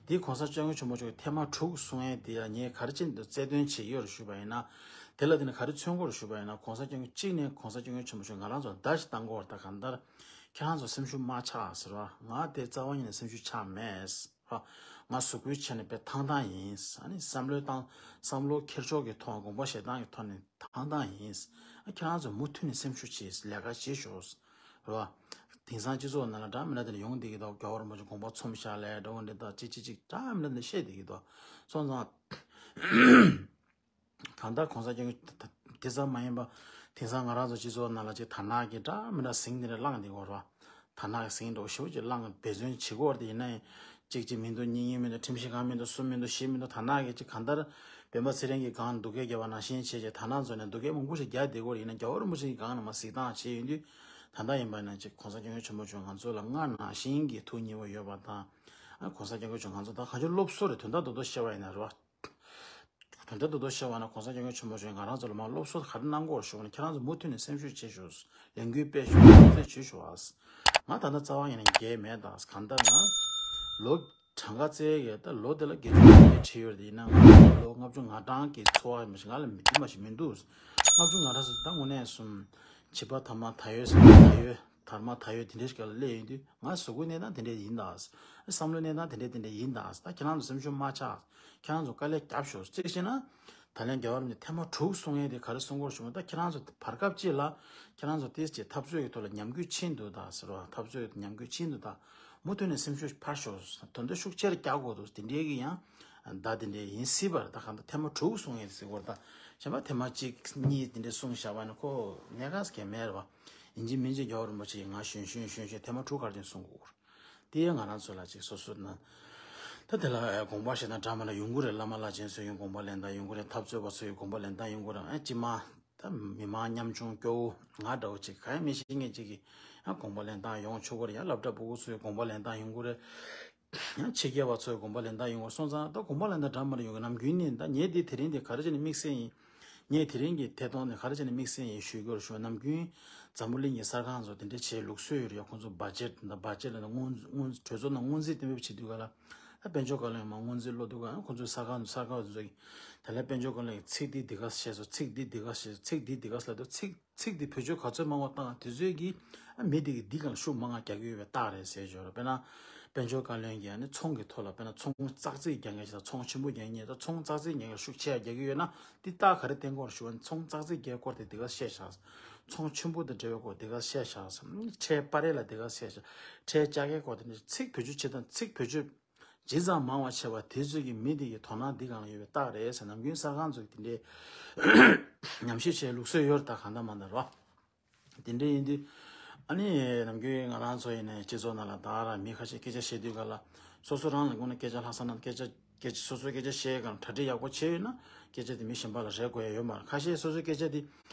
འདི་གོང་ས་སྐྱབས་མགོན་ཆེན་པོ་མཆོག་གིས་ཐེངས་མ་དྲུག་གསུང་ཡས་འདི་ཡ། ངས་ག་རེ་བྱས་ནས་རྩལ་འདོན་བྱེད་ཀྱི་ཡོད་རེད་ཞུ་བ་ཡིན་ན། དེ་ལ་དེ་ནས་ག་རེ་མཚོན་གྱི་ཡོད་རེད་ཞུ་བ་ཡིན་ན། གོང་ས་སྐྱབས་མགོན། གཅིག་ནས་གོང་ས་སྐྱབས་མགོན་ཆེན་པོ་མཆོག་ང་རང་ཚོ་ལ་བརྡ་ཞིག་བཏང་གི་ཡོད་རེད། ད་གང་ལྟར་ཁྱེད་རང་ཚོ་སེམས་ཤུགས་མ་ཆག་ཟེར་བ། ང་དེ་རྩ་བ་ཉིད་ནས་སེམས་ཤུགས་ཆག་མེད། ང་གཟུགས་པོའི་ཆ་ནས་དཔེ་ཐང་ཐང་ཡིན། ཨ་ནི་བསམ་བློའི་སྟངས། བསམ་བློ་འཁྱེར་ཕྱོགས་ཀྱི་ཐོག། དགོངས་པ་བཞེས་སྟངས་ཀྱི་ཐོག་ནས་ཐང་ཐང་ཡིན། ཨ། ཁྱེད་རང་ཚོ་མུ་མཐུད་ནས་སེམས་ཤུགས་བྱེད། ལས་ཀ་བྱེད་ཤོག་རེད་བ། དེང་སང་སྤྱི་ཚོགས་ནང་ལ་འདྲ་མི་འདྲ་དེ་ཡོང་བསྡད་ཀྱི་འདུག་རྒྱལ་བ་རིན་པོ་ཆེ་དགོངས་པ་ཚོམས་ཤག་ལབ་འདྲ་བོ་འདི་དང་། ཅིག་ཅིག་ཅིག་འདྲ་མི་འདྲ་དེ་བཤད་བསྡད་ཀྱི་འདུག་སོང་ཙང་། གང་ལྟར་གོང་ས་སྐྱབས་མགོན་དེ་ཙམ་མ་ཡིན་པ། དེང་སང་ང་རང་ཚོ་སྤྱི་ཚོགས་ནང་ལ་ཅིག་དར་ནག་གི་འདྲ་མི་འདྲ་ཟིང་དེ་འདྲ་བསླངས་བསྡད་ཀྱི་ཡོད་རེད་བ། དར་ནག་གི་ཟིང་འདྲ་བོ་ཞེ་པོ་ཅིག་བསླངས། འབད་བརྩོན་བྱེད་ཀྱི་ཡོད་རེད། དེ་ཡིན་ན་ཡང་གཅིག་གཅིག་མི་འདུག་གཉིས་གཉིས་མི་འདུག་ཁྲིམས་ཞིབ་ཁང་མི་འདུག་སུ་མི་འདུག་བཞི་མི་འདུག་དར་ནག་གིས་ཅིག་གང་ལྟར་སྤེན་པ་ཚེ་རིང་གི་སྒང་སྡུག་སྐད་རྒྱབ་པ་ནང་བཞིན་བྱས་བྱས། དར་ནག་ཚོ་ནས་སྡུག་སྐད་མང་པོ་ཞིག་རྒྱག་བསྡད་ཀྱི་ཡོད་རེད། ཡིན་ན་རྒྱལ་བ་རིན་པོ་ཆེ་གི་སྒང་ནས་མར་གཟིགས་སྟངས་བྱས་ཡོང་དུས། ད་ལྟ་ཡིན་པ་ན་ཅིག་གོང་ས་སྐྱབས་མགོན་ཆེན་པོ་མཆོག་ང་ཚོ་ལ་སྔར་ནང་བཞིན་གྱི་ཐུགས་མཉེས་པོ་ཡོད་པ་དང་། ཨ། གོང་ས་སྐྱབས་མགོན་མཆོག་ང་ཚོ་ད་གང་ཅི་སློབ་གསོ་རེད། དོན་དག་རྡོག་རྡོག་བཤད་པ་ཡིན་ན་རེད་བ། དོན་དག་རྡོག་རྡོག་བཤད་པ་ན། གོང་ས་སྐྱབས་མགོན་ཆེན་པོ་མཆོག་ང་རང་ཚོ་ལ་མར་སློབ་གསོ་ག་རེ་གནང་དགོས་ཞུ་བ་ན། ཁྱེད་རང་ཚོ་མུ་མཐུད་ནས་སེམས་ཤུགས་བྱེད་ཤོག་ལས་འགུལ་སྤེལ་ཤོག་སློབ་གསོ་བྱེད་ཤོག་ཨ། ང་ད་ལྟ་རྩ་བ་ཉིད་ནས་རྒས་མེད། ད་གང་ལྟར་ང་ལོ་གྲངས་ཀ་བཙལ་ཡས་ད་ལོ་དེ་ལ་བརྒྱད་ཅུ་གྱ་བརྒྱད་བྲིས་ཡོད་རེད། ཡིན་ནའང་ང་ལོ་ལྔ་བཅུ་ང་གྲངས་ཀྱི་ཚོར་བ་མ་ཞིག་ང་ལ་མི་འདི་མ་ཞིག་མི་འདུག་ལྔ་བཅུ་ང་གྲངས་ཟེར་ད་དངོས་གནས་སོང་། བྱིས་པ་དར་མ་དར་ཡོལ་ཟེར་ན་དར་ཡོལ། དར་མ་དར་ཡོལ་དེ་འདྲའི་ཞིག་ལ་སླེབས་ཡོང་དུས། ང་གཟུགས་པོའི་གནས་སྟངས་དེ་འདྲ་ཡིན་ད། བསམ་བློའི་གནས་སྟངས་དེ་འདྲ་དེ་འདྲ་ཡིན་ད། ད་ཁྱེད་རང་ཚོ་སེམས་ཤུགས་མ་ཆག་ཁྱེད་རང་ཚོ་དཀའ་ལས་རྒྱབ་ཤོག་གཅིག་བྱས་ན། ད་ལན་རྒྱལ་བ་རིན་པོ་ཆེ་ཐེངས་མ་དྲུག་གསུང་ཡས་དེ་ག་རེ་གསུང་དགོས་ཞུ་ན། ད་ཁྱེད་རང་ཚོ་བར་སྐབས་གཅིག་ལ་ཁྱེད་རང་ཚོ་ཏོག་ཙམ་འཐབ་རྩོད་ཀྱི་ཐོག་ལ་ཉམས་རྒུད་ཕྱིན་འདུག་ད་ཟེར་བ། འཐབ་རྩོད་ཉམས་རྒུད་ཕྱིན་འདུག་ད། མུ་མཐུད་ནས་སེམས་ཤུགས་འཕར་ཤོག་དོན་དུ་ཤུགས་ཆེར་རྒྱག་དགོས་འདུག་དེ་འདྲའི་གི་ཡང་ ཟླ་དེ་འདྲའི་ཡིན་སྲིད་པར་ད་གང་ལྟར་ཐེངས་མ་དྲུག་གསུང་ཡས་ཟེར་བར་ད་གཞན་པ་ཐེངས་མ་གཅིག་གཉིས་དེ་འདྲའི་གསུང་བཞག་པ་ནི་ཁོ་གནད་འགག་གང་མེད་རེད་བ། ཡིན་གཅིག་མིན་གཅིག་རྒྱལ་བ་རིན་པོ་ཆེ་ཡིས་ང་ཞོན་ཞོན་ཞོན་ཞོན་ཐེངས་མ་དྲུག་ག་རེ་བྱས་ནས་གསུང་དགོས་ཀྱི་ཡོད་རེད། དེ་ཡང་ང་རང་ཚོ་ལ་ཅིག་སོ་སོ་ན། ད་དེ་ལ་དགོངས་པ་བཞེས་ན་འདྲ་མ་འདྲ་ཡོང་གི་རེད། བླ་མ་བླ་ཆེན་ཚོས་ཡང་དགོངས་པ་ལེན་སྟངས་ཡོང་གི་རེད། འཐབ་རྩོད་པ་ཚོས་ཡང་དགོངས་པ་ལེན་སྟངས་ཡོང་གི་རེད། ཨ་ཅི་མ་ད་མི་མང་ཉམ་ཆུང་སྐྱོ་བོ་ང་འདྲ་བོ་ཅིག་ག་ཡང་མི་ཤེས་མཁན་ཅིག་གིས་ཡང་དགོངས་པ་ལེན་སྟངས་ཡོང་ཆོག་གི་རེད། ཡང་སློབ་གྲྭ་ཕྲུ་གུ་ཚོས་དགོངས་པ་ལེན་སྟངས་ཡོང་གི་རེད། ཡང་ཕྱི་རྒྱལ་བ་ཚོས་དགོངས་པ་ལེན་སྟངས་ཡོང་གི་རེད། སོང་ཙང་ད་དགོངས་པ་ལེན་སྟངས་འདྲ་མ་འདྲ་ཡོང་གི། ནམ་རྒྱུན་ནས་ད་ངས་འདི་དེ་རིང་འདི་ག་རེ་བྱས་ནས་དམིགས་བསལ་ཡིན། ངས་དེ་རིང་གི་ཐད་གཏོང་འདི་ག་རེ་བྱས་ནས་དམིགས་བསལ་ཡིན་ཞུ་དགོས་རེད་ཞུ་ན། ནམ་རྒྱུན་འཛམ་བུ་གླིང་གི་གསར་ཁང་ཚོ་དེ་འདྲའི་བྱེད་ལུགས་སྲོལ་ཡོད་རེད། ཁོང་ཚོ་བ་ཇེཊ་དང་བ་ཇེཊ་ལ་སྔོན་སྔོན་གྲོས་ཚོགས་ནང་སྔོན་རྩིས་གཏན་འབེབས་བྱེད་དུས་ག་ལ། ད་དཔལ་འབྱོར་བཀའ་བློན་མར་སྔོན་རྩིས་ཀློག་དུས་ག་ཁོང་ཚོའི་གསར་ཁང་གསར་ཁང་ཚོ་གིས་དེ་ལ་དཔལ་འབྱོར་བཀའ་བློན་གྱིས་ཚིག་འདི་འདི་ག་བཤད་སོང་། ཚིག་འདི་འདི་ག་བཤད་སོང་། ཚིག་འདི་འདི་ག་ལབ་དུས་ཚིག་ཚིག་འདི་བེད་སྤྱོད་ག་ཚོད་མང་བ་བཏང་དུས་ཚོད་ཀྱིས་ཨ་མི་དེ་གི་འདི་གང་ཤུགས་མང་ང་རྒྱག་གི་ཡོད་པའི་རྟགས་རེད་ཟེར་བརྗོད་རོགས། དཔེར་ན་དཔལ་འབྱོར་བཀའ་བློན་གྱིས་ཨ་ནི་ཚོང་གི་ཐོག་ལ་དཔེར་ན་ཚོང་ཙག་ཙིག་རྒྱག་མཁན་ཞིག་དང་ཚོང་ཆེན་པོ་རྒྱག་མཁན་ད་ཚོང་ཙག་ཙིག་རྒྱག་མཁན་ཤུགས་ཆེ་ཡ་རྒྱག་གི་ཡོད་ན་འདི་རྟགས་ག་རེ་བསྟན་གྱི་ཡོད་རེད་ཞུ་བ་ན། ཚོང་ཙག་ཙིག་རྒྱག་སྐོར་དེ་འདི་ག་བཤད་བཞག་ཚོང་ཆེན་པོ་དེ་འབྲེལ་བའི་སྐོར་འདི་ག་བཤད་བཞག་ཁྲལ་སྤར་རེས་ལ་འདི་ག་བཤད་བཞག་ཁྲལ་བཅག་མཁན་སྐོར་དེ་འདྲ་ཚིག་བེད་སྤྱོད་བྱེད་སྟངས་ཚིག་བེད་སྤྱོད་ཇི་ཙམ་མང་བ་བྱས་པ་དེ་ཚོ་གི་མི་དེ་གི་དོ་སྣང་འདི་གང་ལ་ཡོད་པའི་རྟགས་རེད་ཟེར། ནམ་རྒྱུན་གསར་ཁང་ཚོ་གི་དེ་འདྲའི་ཉམས་ཞིབ་བྱེད་ལུགས་སྲོལ་ཡོད་རེད། ད་གང་ལྟར་མ་ལྟར་རོ། དེ་འདྲ་ཡིན་དུས་ཨ་ནི་ནམ་རྒྱུན་ང་རང་ཚོ་ཡིན་ནའི་སྤྱི་ཚོགས་ནང་ལ་ད་ར་མི་ཁ་ཤས་སྐད་ཆ་བཤད་དུས་ག་ལ་སོ་སོ་རང་ལ་དངོས་གནས་སྐད་ཆ་ལྷག་བསམ་ནང་སྐད་ཆ་སྐད་ཆ་སོ་སོའི་སྐད་ཆ་བཤད་གང་གྲ་སྒྲིག་ཡག་པོ་བྱས་ཡོད་ན་སྐད་ཆ་དེ་མི་གཞན་པ་ལ་རེ་དགོས་ཡ་ཡོད་མ་རེད། ཁ་ཤས་སོ་སོའི་སྐད་ཆ་དེ་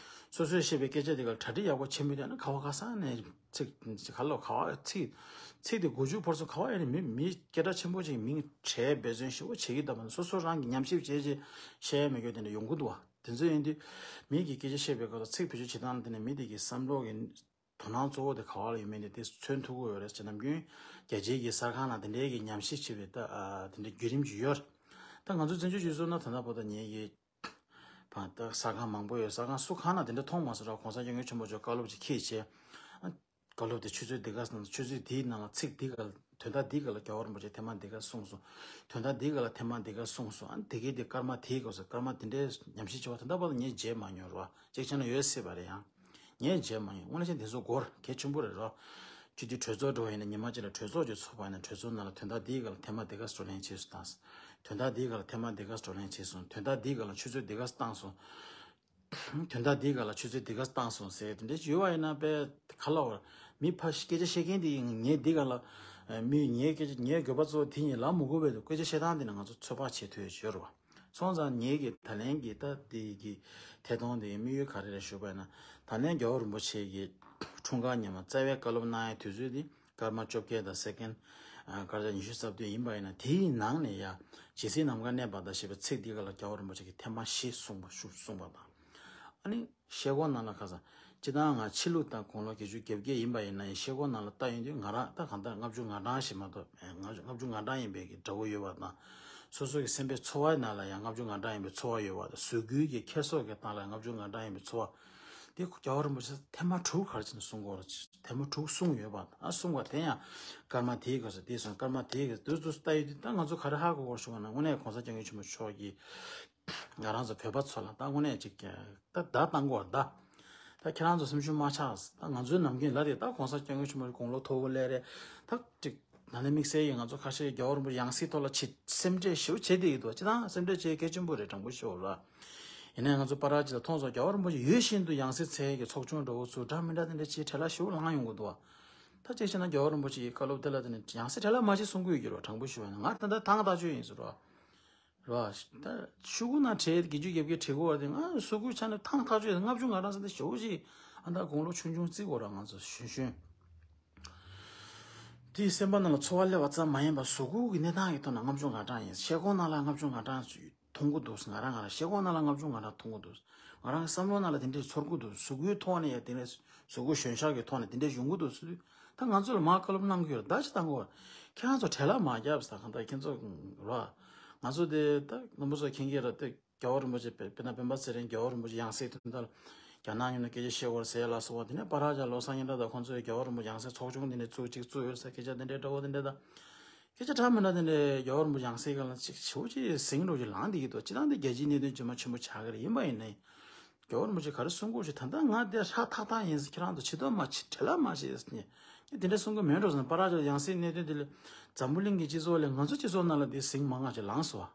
སོ་སོས་བཤད་པའི་སྐད་ཆ་དེ་ག་ལ་གྲ་སྒྲིག་ཡག་པོ་བྱས་མེད་དུས་ཨ་ནི་ག་བ་ག་ས་ནས་ཚིག་ག་ལོ་ག་བ་ཚིག་ཚིག་དེ་མགོ་མཇུག་བར་གསུམ་ག་བ་ཡ་ནས་མི་མི་སྐད་གྲགས་ཆེན་པོ་ཅིག་མིང་བྲལ་འབད་བརྩོན་ཞེ་པོ་བྱེད་ཀྱི་འདུག་མ་གཏོགས་སོ་སོ་རང་གི་ཉམས་ཞིབ་བྱས་རྗེས་བཤད་ཡ་མེད་རྒྱུ་དེ་འདྲ་ཡོང་གི་འདུག་བ། དེ་ཚོ་ཡིན་དུས་མི་གིས་སྐད་ཆ་བཤད་པའི་སྐབས་སུ་ཚིག་བེད་སྤྱོད་བྱེད་སྟངས་དེ་ནི་མི་དེ་གི་བསམ་བློ་གི་དོ་སྣང་གཙོ་བོ་དེ་ག་བ་ལ་ཡོད་མེད་དེ་དེ་མཚོན་ཐུབ་ཀྱི་ཡོད་རེད་ཅེས། ནམ་རྒྱུན་རྒྱལ་སྤྱིའི་གི་གསར་ཁང་ལ་དེ་འདྲའི་གི་ཉམས་ཞིབ་བྱེད་པའི་ད་ཨ་དེ་འདྲའི་བརྒྱུད་རིམ་ཅིག་ཡོད་རེད། ད་ང་ཚོ་བཙན་བྱོལ་སྤྱི་ཚོགས་ན་ད་ལྟ་བར་དུ་ངེད་ཀྱི་བ་ད་གསར་ཁང་མང་པོ་ཡོད། གསར་ཁང་སུ་གང་ན་དེ་འདྲ་མཐོང་མ་སོང་ར། གོང་ས་སྐྱབས་མགོན་ཆེན་པོ་མཆོག་བཀའ་སློབ་ཅིག་ཁྱེར་བྱས། ཨ་བཀའ་སློབ་དེ་ཆུ་ཚོད་འདི་ག་ནང་ཆུ་ཚོད་འདིའི་ནང་ལ་ཚིག་འདི་ག་ལ་དོན་དག་འདི་ག་ལ་རྒྱལ་བ་རིན་པོ་ཆེ་ཐེངས་མ་འདི་ག་གསུངས་སོང་། དོན་དག་འདི་ག་ལ་ཐེངས་མ་འདི་ག་གསུངས་སོང་། ཨ་འདི་གའི་འདི་སྐར་མ་དེའི་སྐབས་སུ་སྐར་མ་དེ་འདྲའི་ཉམས་ཞིབ་བྱེད་པ་ད་ལྟ་བར་དུ་ངས་མཇལ་མ་མྱོང་ར། གཅིག་བྱས་ན་ཡོད་སྲིད་པ་རེད། ཡང་ངས་མཇལ་མ་མྱོང་། དངོས་གནས་བྱས་ན་དེ་ཚོ་སྒོར་གལ་ཆེན་པོ་རེད་ར། སྤྱི་འཐུས་གྲོས་ཚོགས་འགྲོ་བ་ཡིན་ན་ཉི་མ་གཅིག་ལ་གྲོས་ཚོགས་ཅིག་ཚོགས་པ་ཡིན་ན་གྲོས་ཚོགས་ནང་ལ་དོན་དག་འདིའི་སྐབས་ལ་ཐེངས་མ་འདི་ག་བགྲོ་གླེང་བྱས་སོང་དང་། དོན་དག་འདིའི་སྐབས་ལ་ཐེངས་མ་འདི་ག་བགྲོ་གླེང་བྱས་སོང་། དོན་དག་འདིའི་སྐབས་ལ་ཆུ་ཚོད་འདི་ག་བཏང་སོང་། དོན་དག་འདིའི་སྐབས་ལ་ཆུ་ཚོད་འདི་ག་བཏང་སོང་ཟེར་དེ་འདྲ་ཞིག་ཡོད་པ་ཡིན་ན་དཔེ་ག་ལ་བར་མི་ཕ་སྐད་ཆ་བཤད་མཁན་དེ་ངས་འདི་ག་ལ་མི་ངའི་སྐད་ཆ་ངའི་དགོས་པ་གཙོ་བོ་དེ་ཡིན་ལབ་མི་དགོས་པའི་སྐད་ཆ་བཤད་སྟངས་དེ་ནི་ང་ཚོ་ཚོད་དཔག་བྱེད་ཐུབ་ཡོད་རེད་བ། སོང་ཙང་ངེད་ཀྱི་ད་ལན་གྱི་ད་དེ་གི་ཐད་གཏོང་དེ་དམིགས་ཡུལ་ག་རེ་རེད་ཞུས་པ་ཡིན་ན། ད་ལན་རྒྱལ་བ་རིན་པོ་ཆེ་གི་འཁྲུངས་སྐར་ཉིན་མོ་རྩ་བའི་བཀའ་སློབ་གནང་ཡའི་དུས་ཚོད་དེ་སྐར་མ་བཅོ་བརྒྱད་དང་སེ་ཀན་སྐར་ཆ་ཉི་ཤུ་རྩ་བདུན་ཡིན་པ་ཡིན་ན། དེའི་ནང་ནས་ཡ་ཇི་སྲིད་ནམ་མཁའ་གནས་པ་དང་ཞེས་པའི་ཚིག་འདི་ག་ལ་རྒྱལ་བ་རིན་པོ་ཆེ་གིས་ཐེངས་མ་བཞི་གསུངས་པ་ཞུ་གསུངས་པ་དང་། ཨ་ནི་ཤེལ་སྒོང་ནང་ལ་ཁ་སང་སྤྱིར་བཏང་ང་ཕྱི་ལུགས་དང་དགུང་ལོ་བརྒྱད་ཅུ་གྱ་བརྒྱད་ཡིན་པ་ཡིན་ན་ཡང་ཤེལ་སྒོང་ནང་ལ་ལྟ་ཡོང་དུས་ང་རང་ད་གང་ལྟར་ལྔ་བཅུ་ང་གྲངས་ཤིག་མ་གཏོགས་ལྔ་བཅུ་ལྔ་བཅུ་ང་གྲངས་ཡིན་པའི་གི་དགྲ་བོ་ཡོད་པ་དང་། སོ་སོ་གི་སེམས་པའི་ཚོར་བའི་ནང་ལ་ཡང་ལྔ་བཅུ་ང་གྲངས་ཡིན་པའི་ཚོར་བ་ཡོད་པ་དང་། གཟུགས་སྐུའི་གི་ཁྱེར་སོ་གི་སྟེང་ལ་ལྔ་བཅུ་ང་གྲངས་ཡིན་པའི་ཚོར་བ་དེ་རྒྱལ་བ་རིན་པོ་ཆེ་ཐེངས་མ་དྲུག་ག་རེ་བྱས་ནས་གསུང་གི་ཡོད་རེད། ཐེངས་མ་དྲུག་གསུངས་ཡོད་པ་དང་། ཨ་གསུངས་པ་དེ་ཡང་སྐར་མ་དེའི་སྐབས་སུ་དེ་སོང་། སྐར་མ་དེའི་སྐབས་སུ་དུས་སུ་ལྟ་ཡོད་དུས་ད་ང་ཚོ་ག་རེ་ཧ་གོ་དགོས་ཞུ་བ་ན། དངོས་གནས་གོང་ས་སྐྱབས་མགོན་ཆེན་པོ་མཆོག་གིས་ང་རང་ཚོ་བོད་པ་ཚོ་ལ་ད་དངོས་གནས་ཅིག་ད་བརྡ་བཏང་དགོས་བརྡ། ད་ཁྱེད་རང་ཚོ་སེམས་ཤུགས་མ་ཆག་ད་ང་ཚོའི་ནམ་རྒྱུན་ལ་དེ་ད་གོང་ས་སྐྱབས་མགོན་ཆེན་པོ་དགུང་ལོ་མཐོ་པོ་སླེབས་རེད། ད་ཅིག་ད་ནི་དམིགས་བསལ་ཡིན། ང་ཚོ་ཁ་ཤས་རྒྱལ་བ་རིན་པོ་ཆེ་ཡང་སྲིད་ཐོག་ལ་ཆེ་སེམས་ཁྲལ་ཞེ་པོ་བྱེད་བསྡད་ཀྱི་འདུག་སྤྱིར་བཏང་སེམས་ཁྲལ་བྱེད་གལ་ཆེན་པོ་རེད། དྲང་པོ་ཤོད་ར། ཡིན་ནའི་ང་ཚོ་པར་ཅིག་ལ་མཐོང་སོང་། རྒྱལ་བ་རིན་པོ་ཆེ་ཡོད་བཞིན་དུ་ཡང་སྲིད་འཚོལ་ཡས་ཀྱི་ཚོགས་ཆུང་འདྲ་བོ་ཚོ་འདྲ་མི་འདྲ་དེ་འདྲ་ཅིག་བྲེལ་བ་ཞེ་པོ་ལངས་ཡོང་གི་འདུག་བ། ད་ཅིག་བྱས་ན་རྒྱལ་བ་རིན་པོ་ཆེ་ཡི་བཀའ་སློབ་དེ་ལ་དེ་ནི་ཡང་སྲིད་བྲེལ་བ་མ་བྱེད་གསུང་གི་ཡོད་ཀྱི་རེད། དྲང་པོ་ཞུ་བ་ཡིན་ན་ང་ད་ལྟ་ཐང་ཐག་ཆོད་ཡིན་ཟེར་ར། རེད་བ། ད་ཤོག་གུ་ནང་བྲིས་བརྒྱད་ཅུ་གྱ་བརྒྱད་བྲིས་དགོས་བ་དེ་ང་སོ་གུའི་ཆ་ནས་ཐང་ཐག་ཆོད་ཡིན། ལྔ་བཅུ་ང་གྲངས་ཟེར་དེ་ཞེ་པོ་ཅིག་ཨ་ད་དགུང་ལོ་ཆུང་ཆུང་བརྩི་དགོས་ར། ང་ཚོ་གཞོན་གཞོན་དེའི་སེམས་པ་ནང་ལ་ཚོར་བ་སླེབས་པ་ཙམ་མ་ཡིན་པར་གཟུགས་སྐུ་གི་གནས་སྟངས་ཀྱི་ཐོག་ནས་ལྔ་བཅུ་ང་གྲངས་ཡིན། ཤེལ་སྒོང་ནང་ལ་ལྔ་བཅུ་ང་གྲངས་མཐོང་གི་འདུག་ང་རང་ང་རང་ཤེལ་སྒོང་ནང་ལ་ལྔ་བཅུ་ང་གྲངས་མཐོང་གི་འདུག་ང་རང་གི་བསམ་བློ་ནང་ལ་དེ་འདྲས་ཚོར་གི་འདུག་གཟུགས་སྐུའི་ཐོག་ནས་ཡང་དེ་འདྲས་གཟུགས་སྐུ་གཞོན་ཤག་གི་ཐོག་ནས་དེ་འདྲས་ཡོང་གི་འདུག་ཟེར་དུས་ད་ང་ཚོ་ལ་མར་བཀའ་སློབ་གནང་གི་ཡོད་རེད། ད་ཅི་གཏང་དགོས། ཁྱེད་རང་ཚོ་བྲེལ་བ་མ་རྒྱབ་ཟེར། གང་ལྟར་ཁྱེད་ཚོ་ར་ང་ཚོ་དེ་ད་རྣམ་པ་ཚོ་མཁྱེན་གྱི་རེད། དེ་རྒྱལ་བ་རིན་པོ་ཆེ་དཔེར་ན་སྤེན་པ་ཚེ་རིང་རྒྱལ་བ་རིན་པོ་ཆེ་ཡང་སྲིད་དོན་དག་རྒྱ་ནག་མཉམ་དུ་སྐད་ཆ་བཤད་དགོས་རེད་ཟེར་ལ་སོགས་པ། དེ་ནས་པ་ར་ཇ་བློ་བཟང་སྙན་གྲགས་དང་ཁོང་ཚོས་རྒྱལ་བ་རིན་པོ་ཆེ་ཡང་སྲིད་ཚོགས་ཆུང་དེ་འདྲས་བཙུགས་གཅིག་བཙུགས་ཡོད་ཟེར་སྐད་ཆ་དེ་འདྲས་འདྲ་བོ་དེ་འདྲས་དང་། སྐད་ཆ་འདྲ་མི་འདྲ་དེ་འདྲས་རྒྱལ་བ་རིན་པོ་ཆེ་ཡང་སྲིད་སྒང་ལ་ཅིག་ཞེ་པོ་ཅིག་ཟིང་འགྲོ་ཅིག་ལངས་བསྡད་ཀྱི་འདུག་སྤྱིར་བཏང་དེ་རྒྱལ་སྤྱིའི་གནད་དོན་ཇི་མ་ཆེན་པོ་ཆགས་ཀྱི་རེད། ཡིན་པ་ཡིན་ནའི་རྒྱལ་བ་རིན་པོ་ཆེ་ག་རེ་གསུང་དགོས་ཞེས། ད་ལྟ་ང་དེ་ཧྲ་ཐག་ཐག་ཡིན་ཟེར། ཁྱེད་རང་ཚོ་བྱེད་ཐབས་མ་བྱེད་བྲེལ་བ་མ་བྱེད་ཟེར་ནས་དེ་འདྲས་གསུང་གི་མེད་འགྲོ་ཟེར་ན། པ་ར་ཇ་ཡང་སྲིད་གནད་དོན་དེ་ལ་འཛམ་བུ་གླིང་གི་སྤྱི་ཚོགས་ལ་ང་ཚོ་སྤྱི་ཚོགས་ནང་ལ་དེ་ཟིང་མང་ང་ཅིག་ལངས་སོང་བ།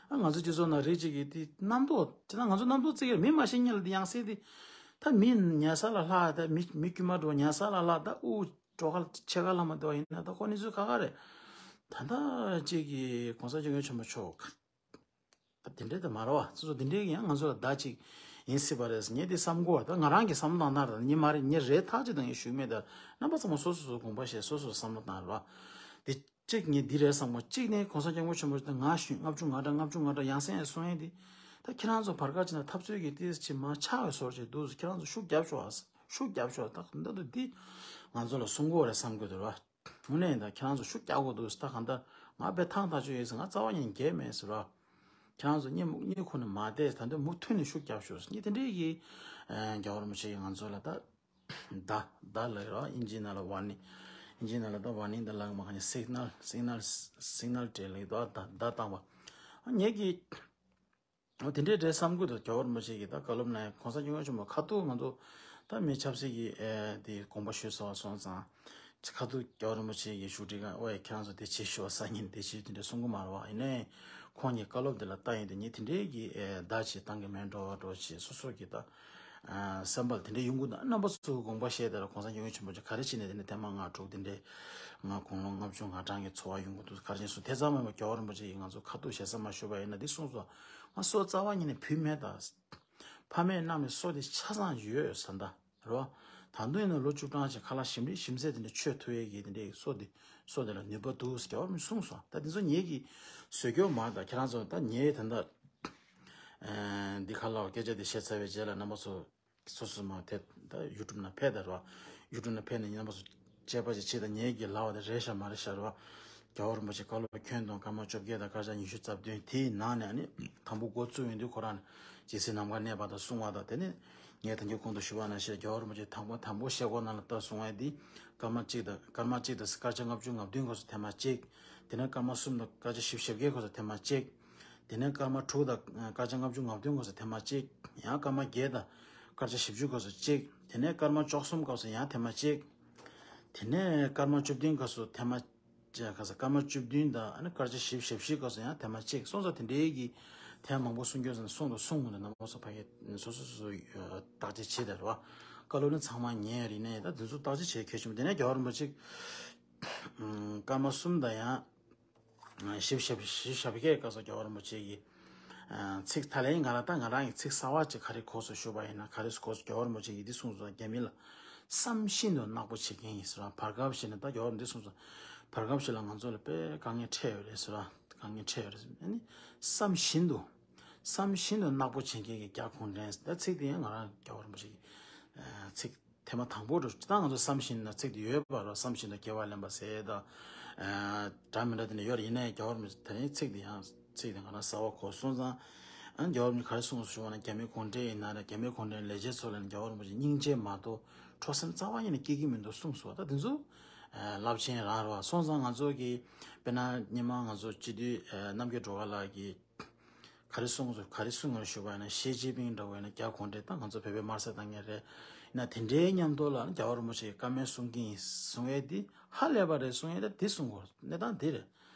ཨ་ང་ཚོ་སྤྱི་ཚོགས་ནང་རིགས་གཅིག་གིས་དེ་རྣམ་རྟོག་དེ་ན་ང་ཚོ་རྣམ་རྟོག་བརྩི་གི་རེད། མི་མ་ཤེས་མཁན་ལ་དེ་ཡང་སྲིད་དེ་ད་མི་ཉལ་ས་ལ་ལྷག་ད་མི་མི་དཀྱུས་མ་འགྲོ་ཉལ་ས་ལ་ལྷག་ད་དབུགས་འགྲོ་ཁ་ཕྱེད་ཀ་ལྷག་མ་འདུག་ཡིན་ན་ད་ཁོ་གནས་ཚུལ་ཁག་ཁག་རེད། ད་ལྟ་གཅིག་གིས་གོང་ས་སྐྱབས་མགོན་ཆེན་པོ་མཆོག་ད་དེ་འདྲས་ད་མ་རེད་བ། སོ་སོ་དེ་འདྲས་ཀྱི་ཡང་ང་ཚོ་ལ་བརྡ་གཅིག་ཡིན་སྲིད་པ་རེད་ཟེར་ངས་དེ་བསམ་གོ་བ། ད་ང་རང་གི་བསམ་བློ་བཏང་སྟངས་རེད། ངས་མ་རེད་ངས་རེད་ཐག་ཆོད་ད་ངས་ཞུས་མེད། ད་རྣམ་པ་ཚང་མ་སོ་སོ་སོ་དགོངས་པ་བཞེས་སོ་སོ་བསམ་བློ་བཏང་རེད་བ། དེ་གཅིག་ངས་འདི་རེད་བསམ་གོ། གཅིག་ནས་གོང་ས་སྐྱབས་མགོན་ཆེན་པོ་ད་ང་ཞུས་ལྔ་བཅུ་ང་གྲངས་ལྔ་བཅུ་ང་གྲངས་ཡང་སེ་ཡང་སེ་གསུང་ཡས་དེ་ད་ཁྱེད་རང་ཚོ་བར་སྐབས་ཅིག་ན་འཐབ་རྩོད་ཀྱི་ཏིས་ཅིག་མ་ཆག་པའི་བཟོ་ཅིག་འདུག་ཁྱེད་རང་ཚོ་ཤུགས་རྒྱབ་ཤོག་ཨ། ཤུགས་རྒྱབ་ཤོག་ད་ད་འདི་ང་ཚོ་ལ་གསུང་གོ་རེད་བསམ་གི་འདུག་ར། དངོས་གནས་ཡིན་ད་ཁྱེད་རང་ཚོ་ཤུགས་རྒྱག་དགོས་འདུག་ད་གང་ལྟར་ང་དཔེ་ཐང་ཐག་ཆོད་ཡོད་ཟེར། ང་རྩ་བ་ཉིད་འགལ་མེད་ཟེར་ར། ཁྱེད་རང་ཚོ་གཉིད་མུག་གཉིད་ཁུག་ནས་མ་བསྡད། ད་དུང་མུ་མཐུད་ནས་ཤུགས་རྒྱབ་ཤོག་ཟེར། ངས་དེ་འདྲའི་གི་རྒྱལ་བ་རིན་པོ་ཆེ་གིས་ང་ཚོ་ལ་ད་བརྡ་བརྡ་ལབ་ར། ཨིན་ཇིའི་ནང་ལ་ཝར་ནིང་། ཨིན་ཇིའི་ནང་ལ་ད་ཝར་ནིང་ད་ལབ་མ་ག་ནས་སིག་ནལ་སིག་ནལ་སིག་ནལ་སྤྲད་ལབ་ད་བརྡ་བརྡ་བཏང་བ། ངས་ཀྱི་འོ་དེ་འདྲའི་འདྲའི་བསམ་གྱི་འདུག་རྒྱལ་བ་རིན་པོ་ཆེ་གིས་ད་བཀའ་སློབ་གནང་ཡ། གོང་ས་སྐྱབས་མགོན་ཆེན་པོ་ཁ་ཐུག་ང་ཚོ་ད་མི་ཆབ་སྲིད་ཀྱི་ཨེ་དེ་དགོངས་པ་ཞུས་ཚར་བ་སོང་ཙང་། ཁ་ཐུག་རྒྱལ་བ་རིན་པོ་ཆེ་གིས་ཞུ་སྒྲིག་ག་ཨོ་ཡ་ཁྱེད་རང་ཚོ་དེ་བྱེད་ཤོག་སང་ཉིན་དེ་བྱེད་དེ་འདྲ་གསུང་གི་མ་རེད་བ། ཡིན་ནའི་ཁོང་གི་བཀའ་སློབ་དེ་ལ་ལྟ་ཡིན་དུས་ངས་དེ་འདྲའི་གི་ཨེ་བརྡ་ཅིག་བཏང་གི་མེད་འགྲོ་བ་འགྲོ་བྱེད་སོ་སོ་གི་ད་ཨ་བསམ་པ་དེ་འདྲ་ཡོང་གི་འདུག་རྣམ་པ་ཚོ་དགོངས་པ་བཞེས་དེ་ལ་གོང་ས་སྐྱབས་མགོན་ཆེན་པོ་མཆོག་ག་རེ་བྱས་ནས་དེ་ནས་ཐེངས་མ་ལྔ་དྲུག་དེ་འདྲའི་ང་དགུང་ལོ་ལྔ་བཅུ་ང་གྲངས་ཀྱི་འཚོ་བ་ཡོང་གི་འདུག་ག་རེ་བྱས་སོང་། དེ་ཙམ་མ་ཡིན་པར་རྒྱལ་བ་རིན་པོ་ཆེ་ཡིས་ང་ཚོ་ཁ་ཐུག་ཞེ་ས་མ་ཞུས་པ་ཡིན་ན་འདི་གསུངས་སོང་། ང་སོ་རྩ་བ་ཉིད་ནས་བུད་མེད་དང་། ཕ་མས་གནང་བའི་སོ་དེ་ཆ་ཚང་ཡོད་ས་འདྲ་རོ། ད་དུང་ཡིན་ན་ལོ་བཅུ་གྲངས་ཅིག་ཁ་ལག་ཞིམ་རིགས་ཞིམ་ཟས་དེ་འདྲ་མཆོད་ཐུབ་ཡས་ཀྱི་དེ་འདྲའི་སོ་དེ་སོ་དེ་ལ་ནུས་པ་འདུག་ཟེར་རྒྱལ་བ་རིན་པོ་ཆེས་གསུངས་སོང་། ད་དེ་ཚོ་ངེད་ཀྱིས་བཟོས་རྒྱུ་མ་རེད། ད་ཁྱེད་རང་ཚོ་ད་ངས་ད་ལྟ་འདི་ཁ་ལག་སྐད་ཆ་དེ་བཤད་ཚར་བའི་རྗེས་ལ་རྣམ་པ་ཚོ་སོ་སོ་མ་དེ་ད་ཡུ་ཊུབ་ནང་ཕེབས་ད་རོ། ཡུ་ཊུབ་ནང་ཕེབས་ནས་རྣམ་པ་ཚོ་དཔྱད་པ་ཅིག་བྱེད་དང་། ངེད་ཀྱི་ལབ་པ་དེ་རེད་ཤག་མ་རེད་ཤག་རེད་བ། རྒྱལ་བ་རིན་པོ་ཆེ་བཀའ་སློབ་ཁྱོན་བསྡོམས་སྐར་མ་བཅོ་བརྒྱད་དང་སྐར་ཆ་ཉི་ཤུ་རྩ་བདུན་དེའི་ནང་ནས་ཨ་ནི་དང་པོ་འགོ་བཙུགས་ཡོང་དུས་ཁོ་རང་ཇི་སྲིད་ནམ་མཁའ་གནས་པ་དང་གསུང་བ་དང་། དེ་ནས་ངས་ད་གིན་གོང་དུ་ཞུས་པ་ནང་བཞིན་རྒྱལ་བ་རིན་པོ་ཆེ་དང་པོ་དང་པོ་བཤད་སྒོ་ནང་ལ་ད་གསུང་བ་འདི་སྐར་མ་གཅིག་དང་སྐར་མ་གཅིག་དང་སྐར་ཆ་ལྔ་བཅུ་ང་བདུན་སྐབས་སུ་ཐེངས་མ་གཅིག་དེ་ནས་སྐར་མ་གསུམ་དང་སྐར་ཆ་བཞི་བཅུ་ཞེ་བརྒྱད་སྐབས་སུ་ཐེངས་མ་གཅིག་དེ་ནས་སྐར་མ་དྲུག་དང་སྐར་ཆ་ལྔ་བཅུ་ང་བདུན་སྐབས་སུ་ཐེངས་མ་གཅིག་ཡང་སྐར་མ་བརྒྱད་དང་སྐར་ཆ་བཞི་བཅུ་སྐབས་སུ་གཅིག་དེ་ནས་སྐར་མ་བཅུ་གསུམ་སྐབས་སུ་ཡང་ཐེངས་མ་གཅིག་དེ་ནས་སྐར་མ་བཅུ་བདུན་སྐབས་སུ་ཐེངས་མ་གཅིག་ཁ་ས་སྐར་མ་བཅུ་བདུན་དང་ཨ་ནི་སྐར་ཆ་བཞི་བཅུ་ཞེ་བཞི་སྐབས་སུ་ཡང་ཐེངས་མ་གཅིག་སོང་ཙང་དེ་འདྲའི་གི་ཐེངས་མང་པོ་གསུང་རྒྱུ་ཟེར་ན་གསུང་དང་གསུང་མི་འདུག་རྣམ་པ་ཚོ་ཕ་གི་སོ་སོ་སོ་སོ་བརྟག་དཔྱད་བྱེད་དེ་རེད་བ། བཀའ་སློབ་ནི་ཚང་མ་ཉན་རེད་ནས་ད་དེ་ཚོ་བརྟག་དཔྱད་བྱེད་གལ་ཆེན་པོ། དེ་ནས་རྒྱལ་བ་རིན་པོ་ཆེ་སྐར་མ་གསུམ་དང་ཡང་། ཞིབ་ཞིབ་ཞིབ་ཞབས་ཀྱི་སྐབས་སུ་རྒྱལ་བ་རིན་པོ་ཆེ་གིས། ཚིག་ཐ་ལན་ང་རང་ད་ང་རང་གི་ཚིག་གསར་བ་ཅིག་ག་རེ་གོ་སོང་ཞུས་པ་ཡིན་ན། ག་རེ་གོ་སོང་། རྒྱལ་བ་རིན་པོ་ཆེ་གིས་འདི་གསུངས་སོང་། རྒྱ་མི་ལ་བསམ་བཞིན་དུ་ནག་པོ་བྱེད་མཁན་ཡིན་ཟེར་བ། བར་སྐབས་ཤིག་ན་ད་རྒྱལ་བ་རིན་པོ་ཆེས་འདི་གསུངས་སོང་། བར་སྐབས་ཤིག་ལ་ང་ཚོ་ལ་དཔེ་དཀའ་ངལ་འཕྲད་ཡོད་རེད་ཟེར་བ། དཀའ་ངལ་འཕྲད་ཡོད་རེད་ཟེར། ཨ་ནི་བསམ་བཞིན་དུ་བསམ་བཞིན་དུ་ནག་པོ་བྱེད་མཁན་གྱི་རྒྱ་གུང་ཁྲན་ཟེར་ད་ཚིག་དེ་ཡང་ང་རང་རྒྱལ་བ་རིན་པོ་ཆེ་གི་ཚིག་དེ་མ་དང་པོ་རུ་ད་ང་ཚོ་བསམ་བཞིན་ན་ཚིག་དེ་ཡོད་པ་རོ། བསམ་བཞིན་དུ་སྐྱེ་བ་ལེན་པ་ཟེར་ད། ཨ་འདྲ་མི་འདྲ་དེ་འདྲ་ཡོད་རེད། ཡིན་ནའི་རྒྱལ་བ་རིན་པོ་ཆེ་དེ་རིང་ཚིག་དེ་ཡང་ཚིག་དེ་ང་རང་གསར་བ་གོ་སོང་ཙང་། ཨ་རྒྱལ་བ་རིན་པོ་ཆེ་ག་རེ་གསུངས་སོང་ཞུ་བ་ན། རྒྱ་མི་གུང་ཁྲན་ཡིན་ན་རེད། རྒྱ་མི་གུང་ཁྲན་ལས་བྱེད་ཚོ་ལ་ནི་རྒྱལ་བ་རིན་པོ་ཆེ་སྙིང་རྗེ་མ་གཏོགས་འཕྲོག་སེམས་རྩ་བ་ཉིད་ནས་སྐྱེ་གི་མི་འདུག་གསུངས་སོང་། ད་དེ་ཚོ་ཨ་རླབས་ཆེན་རང་རེད་བ། སོང་ཙང་ང་ཚོ་གི་དཔེར་ན་སྔོན་མ་ང་ཚོ་སྤྱི་འཐུས་ཨ་རྣམ་རྒྱལ་སྒྲོལ་དཀར་ལགས་ཀྱིས། ག་རེ་གསུངས་སོང་། ག་རེ་གསུངས་སོང་ཞུས་པ་ཡིན་ན། ཞི་ཅིན་ཕིང་འདྲ་བོ་ཡིན་ན་རྒྱ་གུང་ཁྲན་ད་ང་ཚོ་བོད་པའི་དམར་གསོད་བཏང་མཁན་རེད། ཡིན་ན་དེ་འདྲའི་མཉམ་དུ་ལ་རྒྱལ་བ་རིན་པོ་ཆེ་བཀའ་མོལ་གསུང་གི་ཡིན་གསུང་ཡས་འདི་ཧ་ལས་པ་རེད་གསུང་ཡས། ད་དེ་གསུང་དགོས་གནས་སྟངས་འདི་རེད།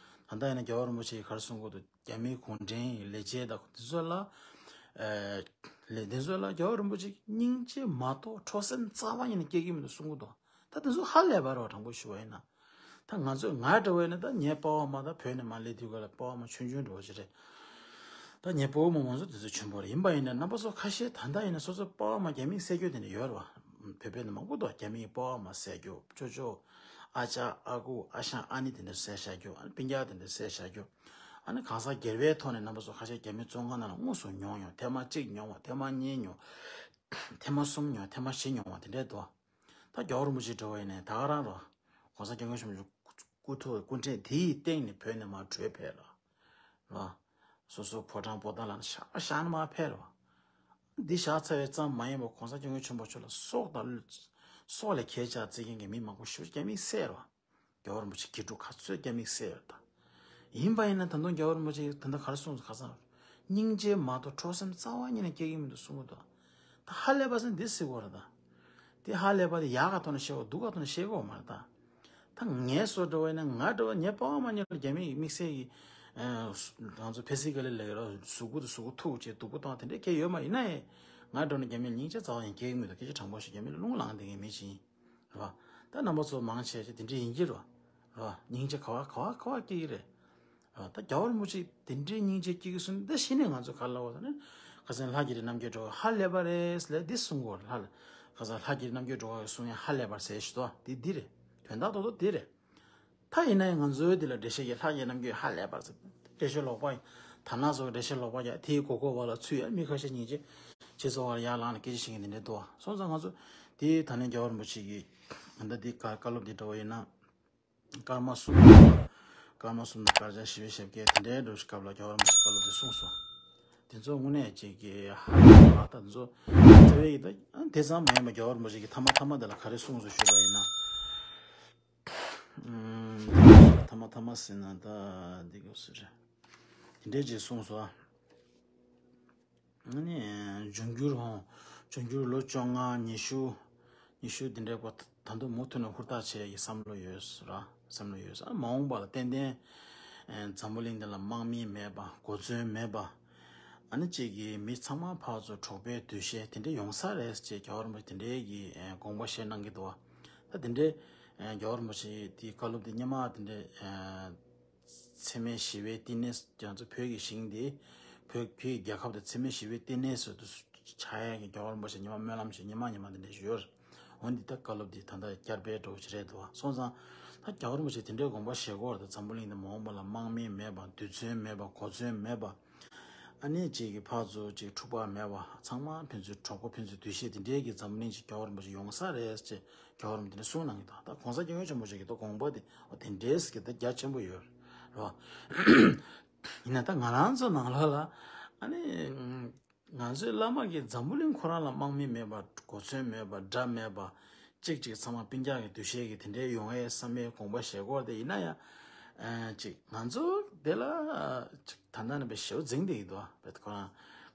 ད་ལྟ་ཡིན་ན་རྒྱལ་བ་རིན་པོ་ཆེ་ག་རེ་གསུང་གི་འདུག་རྒྱ་མིའི་གུང་ཁྲན་ལས་བྱེད་དང་དེ་ཚོ་ལ་ཨ་ལས་དེ་ཚོ་ལ་རྒྱལ་བ་རིན་པོ་ཆེ་སྙིང་རྗེ་མ་གཏོགས་འཕྲོག་སེམས་རྩ་བ་ཉིད་ནས་སྐྱེ་གི་མི་འདུག་གསུང་གི་འདུག་ད་དེ་ཚོ་ཧ་ལས་པ་རེད་བ། དྲང་པོ་ཞུ་བ་ཡིན་ན། ད་ང་ཚོས་ང་འདྲ་བོ་ཡིན་ན་ད་ངའི་པ་ཕ་མ་ད་བོད་ནས་མར་སླེབས་དུས་སྐབས་ལ་པ་ཕ་མ་ཆུང་ཆུང་འདྲ་བོ་ཞིག་རེད། ད་ངའི་པ་ཕ་མ་མང་ཚོ་དེ་ཚོ་ཆེན་པོ་རེད། ཡིན་པ་ཡིན་ན་རྣམ་པ་ཚོ་ཁ་ཤས་ད་ལྟ་ཡིན་ན་སོ་སོ་པ་ཕ་མ་རྒྱ་མིས་བསད་རྒྱུ་དེ་འདྲ་ཡོད་རེད་བ། བོད་པའི་ནང་མང་པོ་འདུག་རྒྱ་མིས་པ་ཕ་མ་བསད་རྒྱུ། ཅོ་ཅོ། ཨ་ཅག་ཨ་ཁུ་ཨ་ཞང་ཨ་ནེ་དེ་འདྲ་བསད་བཞག་རྒྱུ། ཨ་ནི་སྤུན་ཀྱག་དེ་འདྲ་བསད་བཞག་རྒྱུ། ཨ་ནི་གང་ཟག་སྒེར་པའི་ཐོག་ནས་རྣམ་པ་ཚོ་ཁ་ཤས་རྒྱ་མི་བཙོན་ཁང་ནང་ལ་དངོས་སུ་མྱོང་མྱོང་། ཐེངས་མ་གཅིག་མྱོང་བ། ཐེངས་མ་གཉིས་མྱོང་། ཐེངས་མ་གསུམ་མྱོང་། ཐེངས་མ་བཞི་མྱོང་བ་དེ་འདྲས་འདུག་ད་རྒྱལ་བ་རིན་པོ་ཆེ་འདྲ་བོ་ཡིན་ནའི་ད་ག་རང་རོ། གོང་ས་སྐྱབས་མགོན་ཆེན་པོ་མཆོག་སྐུ་ཐོག་སྐུ་ཕྲེང་དེའི་སྟེང་ནས་བོད་ནས་མར་བྲོས་ཕེབས་ལ། རོ། སོ་སོ་ཕོ་བྲང་པོ་ཏཱ་ལ་ནས་ཤག་ཤག་ནས་མར་ཕེབས་རོ། འདི་བཞག་ཚར་བའི་ཙམ་མ་ཡིན་པར་གོང་ས་སྐྱབས་མགོན་ཆེན་པོ་མཆོག་ལ་སྲོག་དང་། སྲོག་ལས་གལ་ཆེ་བརྩི་མཁན་གྱི་མི་མང་པོ་ཞེ་པོ་རྒྱ་མིས་བསད་རོ། རྒྱལ་བ་རིན་པོ་ཆེ་དགེ་ཕྲུག་ག་ཚོད་རྒྱ་མིས་བསད་ཡོད་ད། ཡིན་པ་ཡིན་ན་ད་དུང་རྒྱལ་བ་རིན་པོ་ཆེ་ད་ལྟ་ག་རེ་གསུངས་སོང་། ཁ་སང་སྙིང་རྗེ་མ་གཏོགས་འཕྲོག་སེམས་རྩ་བ་ཉིད་ནས་སྐྱེ་གི་མི་འདུག་གསུང་གི་འདུག་ད་ཧ་ལས་པ་ཟེར་འདི་ཟེར་གོ་ར་ད། དེ་ཧ་ལས་པ་དེ་ཡག་ག་ཐོག་ནས་བཤད་གོ་འདུག་ག་ཐོག་ནས་བཤད་གོ་མ་རེད་ད། ད་ངས་སོ་འདྲ་བ་ཡིན་ན་ང་འདྲ་བ་ངའི་པ་ཕ་མ་གཉིས་ལ་རྒྱ་མིས་དམིགས་བསལ་གྱི་ ཨ་ང་ཚོ་ཕེ་སི་ཀལ་ལི་ལབ་ཀྱི་རེད། གཟུགས་པོ་དང་གཟུགས་པོ་ཐུག་བྱས་སྡུག་པོ་བཏང་། དེ་འདྲས་གང་ཡང་ཡོད་མ་རེད། ཡིན་ན་ཡང་ང་འདྲ་བོ་ནི་རྒྱ་མིར་སྙིང་རྗེ་རྩ་བ་ཡང་སྐྱེ་གི་མི་འདུག་སྐད་ཆ་དྲང་པོ་ཞིག་རྒྱ་མི་ལ་རླུང་ལངས་བསྡད་མཁན་མི་ཅིག་ཡིན། རེད་པ། ད་རྣམ་པ་ཚོ་མང་ཆེ་ཆེ་དེ་འདྲས་ཡིན་གྱི་རེད། རེད་པ། སྙིང་རྗེ་ག་བ་ག་བ་ག་བ་སྐྱེ་གི་རེད། རེད་པ། ད་རྒྱལ་བ་རིན་པོ་ཆེ་དེ་འདྲས་སྙིང་རྗེ་སྐྱེ་གི་སོང་ད་གཞི་ནས་ང་ཚོ་ག་རེ་ལབ་དགོས་ཟེར་ན། ཁ་སང་ལྷ་རྒྱལ་རི་རྣམ་རྒྱལ་སྒྲོལ་དཀར་ཧ་ལས་པ་རེད་ཟེར་ལབ་འདི་གསུང་གི་ཡོད་རེད། ལྷ་ལ་ཁ་སང་ལྷ་རྒྱལ་རི་རྣམ་རྒྱལ་སྒྲོལ་དཀར་གསུང་ཡ་ཧ་ལས་པ་ཟེར་ཞིག་འདུག་འདི་འདི་རེད། དོན་དག་ཏོག་ཏོ་འདི་རེད། ད་ཡིན་ན་ཡང་ང་ཚོའི་འདི་ལ་འགྲེལ་བཤད་ཀྱི་ལྷ་རྒྱལ་རྣམ་རྒྱལ་ཧ་ལས་པར་ཟེར། འགྲེལ་བཤད་ལོག་པ་ཡིན། ད་ནང་ཚོ་འགྲེལ་བཤད་ལོག་པ་རྒྱག་དེའི་མགོ་སྐོར་བ་ལ་ཚུད་ཡ། མི་ཁ་ཤས་སྙིང་རྗེ་ཆེ་ཚོ་བར་ཡར་ལངས་ནས་སྐད་ཆ་བཤད་མཁན་དེ་འདྲས་འདུག་བ། སོང་ཙང་ང་ཚོ་དེའི་ད་ལན་རྒྱལ་བ་རིན་པོ་ཆེ་གིས་ད་ལྟ་དེའི་བཀའ་བཀའ་སློབ་དེ་འདྲ་བ་ཡིན་ན། སྐར་མ་གསུམ། སྐར་མ་གསུམ་དང་སྐར་ཆ་བཞི་པའི་ཞབས་སྐྱེལ་དེ་འདྲའི་འགྲོ་སྐབས་ལ་རྒྱལ་བ་རིན་པོ་ཆེ་བཀའ་སློབ་དེ་གསུངས་སོང་། དེ་ཚོ་དངོས་གནས་ཅིག་གི་ཧ་ལས་པ་ད་དེ་ཚོ་རྩ་བའི་ཡིན་ད། དེ་ཙམ་མ་ཡིན་པ་རྒྱལ་བ་རིན་པོ་ཆེ་གིས་ཐ་མ་ཐ་མ་དེ་ལ་ག་རེ་གསུངས་སོང་ཞུས་པ་ཡིན་ན། ཐ་མ་ཐ་མ་ཟེར་ན་ད་འདི་གོ་སི་རེད། དེ་འདྲའི་ཅིག་གསུངས་སོང་། ཨ་ནི་འབྱུང་འགྱུར་ཧོང་། འབྱུང་འགྱུར་ལོ་བཅོ་ལྔ་ཉི་ཤུ། ཉི་ཤུ་འདི་འདྲའི་སྐོར་ད་དུང་མུ་མཐུད་ནས་ཧུར་ཐག་བྱེད་ཡག་གི་བསམ་བློ་ཡོད་ར། བསམ་བློ་ཡོད་ས། མ་འོངས་པ་ལ་ཏན་ཏན་འཛམ་བུ་གླིང་འདི་ལ་དམག་མི་མེད་པ། གོ་མཚོན་མེད་པ། ཨ་ནི་གཅིག་གིས་མི་ཚང་མ་ཕར་ཚུར་གྲོགས་པའི་འདུ་ཤེས་དེ་འདྲ་ཡོང་ས་རེད་ཅེས་རྒྱལ་བ་རིན་པོ་ཆེ་དེ་འདྲའི་གི་དགོངས་པ་བཞེས་གནང་གི་འདུག་བ། ད་དེ་འདྲའི་རྒྱལ་བ་རིན་པོ་ཆེ་དེའི་བཀའ་སློབ་དེ་སྔོན་མ་དེ་འདྲའི་འཚེ་མེད་ཞི་བའི་བསྟི་གནས། ང་ཚོ་བོད་ཀྱི་ཞིང་འདི་བོད་བོད་ཀྱི་རྒྱལ་ཁབ་དེ་འཚེ་མེད་ཞི་བའི་བསྟི་གནས་སུ་དུ་ཆགས་ཡག་གི་རྒྱལ་བ་རིན་པོ་ཆེ་སྔོན་མ་སྨོན་ལམ་ཞིག་སྔོན་མ་སྔོན་མ་དེ་འདྲ་ཞིག་ཡོད་རེད། འོན་ཏེ་ད་བཀའ་སློབ་འདི་ད་ལྟ་བསྐྱར་སྤེལ་འགྲོ་གི་རེད་འདུག་བ། སོང་ཙང་ད་རྒྱལ་བ་རིན་པོ་ཆེ་དེ་འདྲའི་དགོངས་པ་བཞེས་སྐོར་དུ་འཛམ་བུ་གླིང་འདི་མ་འོངས་པ་ལ་དམག་མི་མེད་པ། རྡུལ་ཚོན་མེད་པ། གོ་མཚོན་མེད་པ། ཨ་ནི་གཅིག་གི་ཕར་ཚུར་གཅིག་འཁྲུག་པ་མེད་པ། ཚང་མ་ཕན་ཚུན་གྲོགས་པོ་ཕན་ཚུན་འདུ་ཤེས་དེ་འདྲའི་གི་འཛམ་བུ་གླིང་ཅིག་རྒྱལ་བ་རིན་པོ་ཆེ་ཡོང་ས་རེད་ཅེས་རྒྱལ་བ་རིན་པོ་ཆེ་དེ་འདྲ་གསུངས་གནང་གི་འདུག་ད་གོང་ས་སྐྱབས་མགོན་ཆེན་པོ་མཆོག་གི་ད་དགོངས་པ་དེ་འོ་དེ་འདྲའི་གི་ད་རྒྱ་ཆེན་པོ་ཡོད་རེད་བ། ཡིན་ན་ད་ང་རང་ཚོ་ནང་ལོགས་ལ་ཨ་ནི་ང་ཚོའི་བླ་མ་གིས་འཛམ་བུ་གླིང་ཁོ་རང་ལ་དམག་མི་མེད་པ། གོ་མཚོན་མེད་པ། དགྲ་མེད་པ། གཅིག་གཅིག་ཚང་མ་སྤུན་ཀྱག་གི་འདུ་ཤེས་ཀྱི་དེ་འདྲའི་ཡོང་ཡས་བསམ་པའི་དགོངས་པ་བཞེས་སྐོར་དེ་ཡིན་ན་ཡང་། ཨ་གཅིག་ང་ཚོ་དེ་ལ་གཅིག་ད་ལྟ་ནས་པའི་ཞེ་པོ་འཛིང་བསྡད་ཀྱི་འདུག་བས་ཁོ་རང་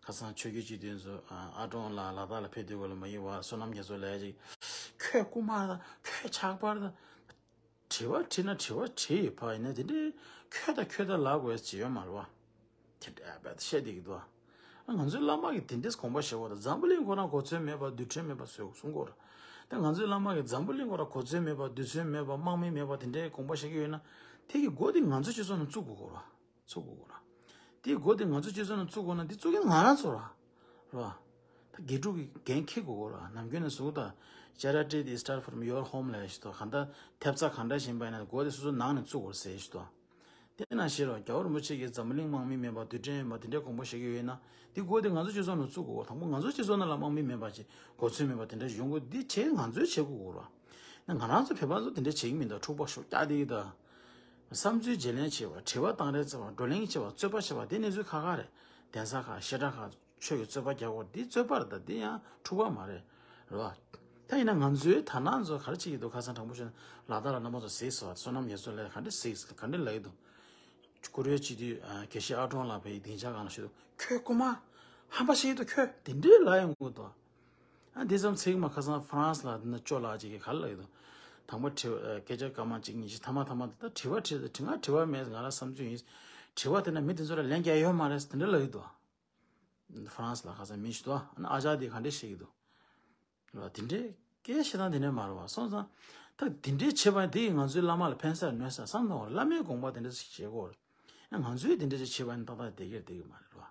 ཁ་སང་ཆོས་བརྒྱུད་སྤྱི་འཐུས་ཚོ་ཨ་ཀྲོང་ལ་ལ་དྭགས་ལ་ཕེབས་དུས་གོ་ལ་མ་ཡིན་བ་བསོད་ནམས་རྒྱ་མཚོ་ལ་ཡ་གཅིག་ཁོས་རྐུ་མ་དང་ཁོས་ཆག་པར་དང་། དྲི་བ་དྲིས་ན་དྲི་བ་དྲིས་ཡོད་པ་ཡིན་ན་དེ་འདྲའི་ཁྱོད་དང་ཁྱོད་དང་ལབ་དགོས་ཅི་ཡོད་མ་རེད་བ། དེ་འདྲ་བཤད་བསྡད་ཀྱི་འདུག་བ། ང་ཚོའི་བླ་མ་གིས་དེ་འདྲའི་དགོངས་པ་བཞེས་པ་དང་འཛམ་བུ་གླིང་ཁོ་རང་གོ་མཚོན་མེད་པ་རྡུལ་ཕྲན་མེད་པ་བཟོས་གསུང་གོ་ར། ད་ང་ཚོའི་བླ་མ་གིས་འཛམ་བུ་གླིང་ཁོ་རང་གོ་མཚོན་མེད་པ་རྡུལ་ཚོན་མེད་པ་དམག་མི་མེད་པ་དེ་འདྲའི་དགོངས་པ་བཞེས་ཀྱི་ཡོད་ན། དེ་གི་སྒོ་དེ་ང་ཚོའི་སྤྱི་ཚོགས་ནང་བཙུགས་དགོས་གོ་ར། ཚུགས་དགོས་ར། དེའི་སྒོ་དེ་ང་ཚོ་སྤྱི་ཚོགས་ནང་བཙུགས་དགོས་ན་དེ་བཙུགས་མཁན་ང་རང་ཚོ་ར། ར། ད་དགེ་ཕྲུག་གི་འགན་འཁྱེར་དགོས་ར། ནམ་རྒྱུན་ནས་གསུངས་ད། Charity they start from your home ལབ་ཞིག་ཏོ། གང་ལྟར་ཐེབས་རྩ་གང་འདྲ་བཞིན་པ་ཡིན་ན་སྒོ་དེ་སོ་སོ་ནང་ནས་བཙུགས་དགོས་ཟེར་ཞིག་ཏོ། དེ་ནང་བཞིན་ར་རྒྱལ་བ་རིན་པོ་ཆེ་གིས་འཛམ་བུ་གླིང་དམག་མི་མེད་པ་རྡུལ་ཕྲན་མེད་པ་དེ་འདྲའི་དགོངས་པ་བཞེས་ཀྱི་ཡོད་ན་དེ་སྒོ་དེ་ང་ཚོ་སྤྱི་ཚོགས་ནང་བཙུགས་དགོས་ར། དང་པོ་ང་ཚོ་སྤྱི་ཚོགས་ནང་ལ་དམག་མི་མེད་པ་ཅིག་གོ་མཚོན་མེད་པ་དེ་འདྲ་ཡོང་དགོས་འདི་བྱས་ང་ཚོས་བྱེད་དགོས་ར། ང་རང་ཚོ་བོད་པ་ཚོ་དེ་འདྲ་བྱེད་ཀྱི་མི་འདུག་འཁྲུག་པ་ཤུགས་རྒྱག་བསྡད་ཀྱི་འདུག་བསམ་ཚུལ་བརྗེ་ལེན་བྱེད་པ། དྲི་བ་བཏང་རེས་བྱེད་པ། བགྲོ་གླེང་བྱེད་པ། རྩོད་པ་བྱེད་པ་དེ་གནས་ཚུལ་ཁག་ཁག་རེད། གདན་ས་ཁག་བཤད་གྲྭ་ཁག་ཆོས་ཀྱི་རྩོད་པ་རྒྱག་དགོས་འདི་རྩོད་པ་རེད། ད་འདི་ཡང་འཁྲུག་པ་མ་རེད། རེད་བ། ད་ཡིན་ན་ང་ཚོའི་ད་ནང་ཚོ་ག་རེ་བྱེད་ཀྱི་འདུག་ཁ་སང་དྲང་པོ་བཤད་ན་ལ་དྭགས་ལ་རྣམ་པ་ཚོ་གཟིགས་སོང་བ། བསོད་ནམས་རྒྱ་མཚོ་ལགས་ག་འདྲ་གཟིགས་ག་འདྲ་ལབ་ཀྱི་འདུག་ཀུ་རེ་སྤྱི་འཐུས་དགེ་བཤེས་ཨ་ཀྲོང་ལགས་པའི་སྡིངས་ཆ་སྒང་ལ་ཞུ་འདུག་ཁྱོད་རྐུ་མ་ཧམ་པ་བཤད་ཀྱི་འདུག་ཁྱོད་དེ་འདྲའི་ལབ་ཡོང་གི་འདུག་ཨ་འདི་ཙམ་ཚིག་མ་ཁ་སང་ཧྥ་རན་སི་ལ་འདི་ན་ཅོ་ལགས་ཅིག་གིས་ག་རེ་ལབ་ཀྱི་འདུག་དང་པོ་དྲི་བ་སྐད་ཆ་སྐར་མ་གཅིག་གཉིས་ཤིག་ཐ་མ་ཐ་མ་ད་དྲི་བ་དྲིས་ད་དྲི་ང་དྲི་བ་མེད། ང་ལ་བསམ་ཚུལ་ཡིན། དྲི་བ་དེ་ན་མི་དེ་ཚོ་ལ་ལན་རྒྱག་ཡོད་མ་རེད་དེ་འདྲ་ལབ་ཀྱི་འདུག་ཧྥ་རན་སི་ལ་ཁ་སང་མི་ཞིག་འདུག་ཨ་ནི་ཨ་ཅག་དེ་ག་འདྲས་བཤད་ཀྱི་འདུག་རེད་བ། དེ་འདྲས་སྐད་བཤད་སྟངས་དེ་འདྲས་མ་རེད་བ། སོང་ཙང་ད་དེ་འདྲས་བྱེད་པ་དེ་ཡིས་ང་ཚོའི་བླ་མ་ལ་ཕན་ས་གནོད་ས་བསམ་བློ་བླ་མའི་དགོངས་པ་དེ་འདྲས་ཞིག་བྱེད་དགོས་རེད། ཡང་ང་ཚོས་དེ་འདྲས་ཅིག་བྱེད་པ་ནི་ཏག་ཏག་བསྡད་ཀྱི་རེད་བསྡད་ཀྱི་མ་རེད་བ།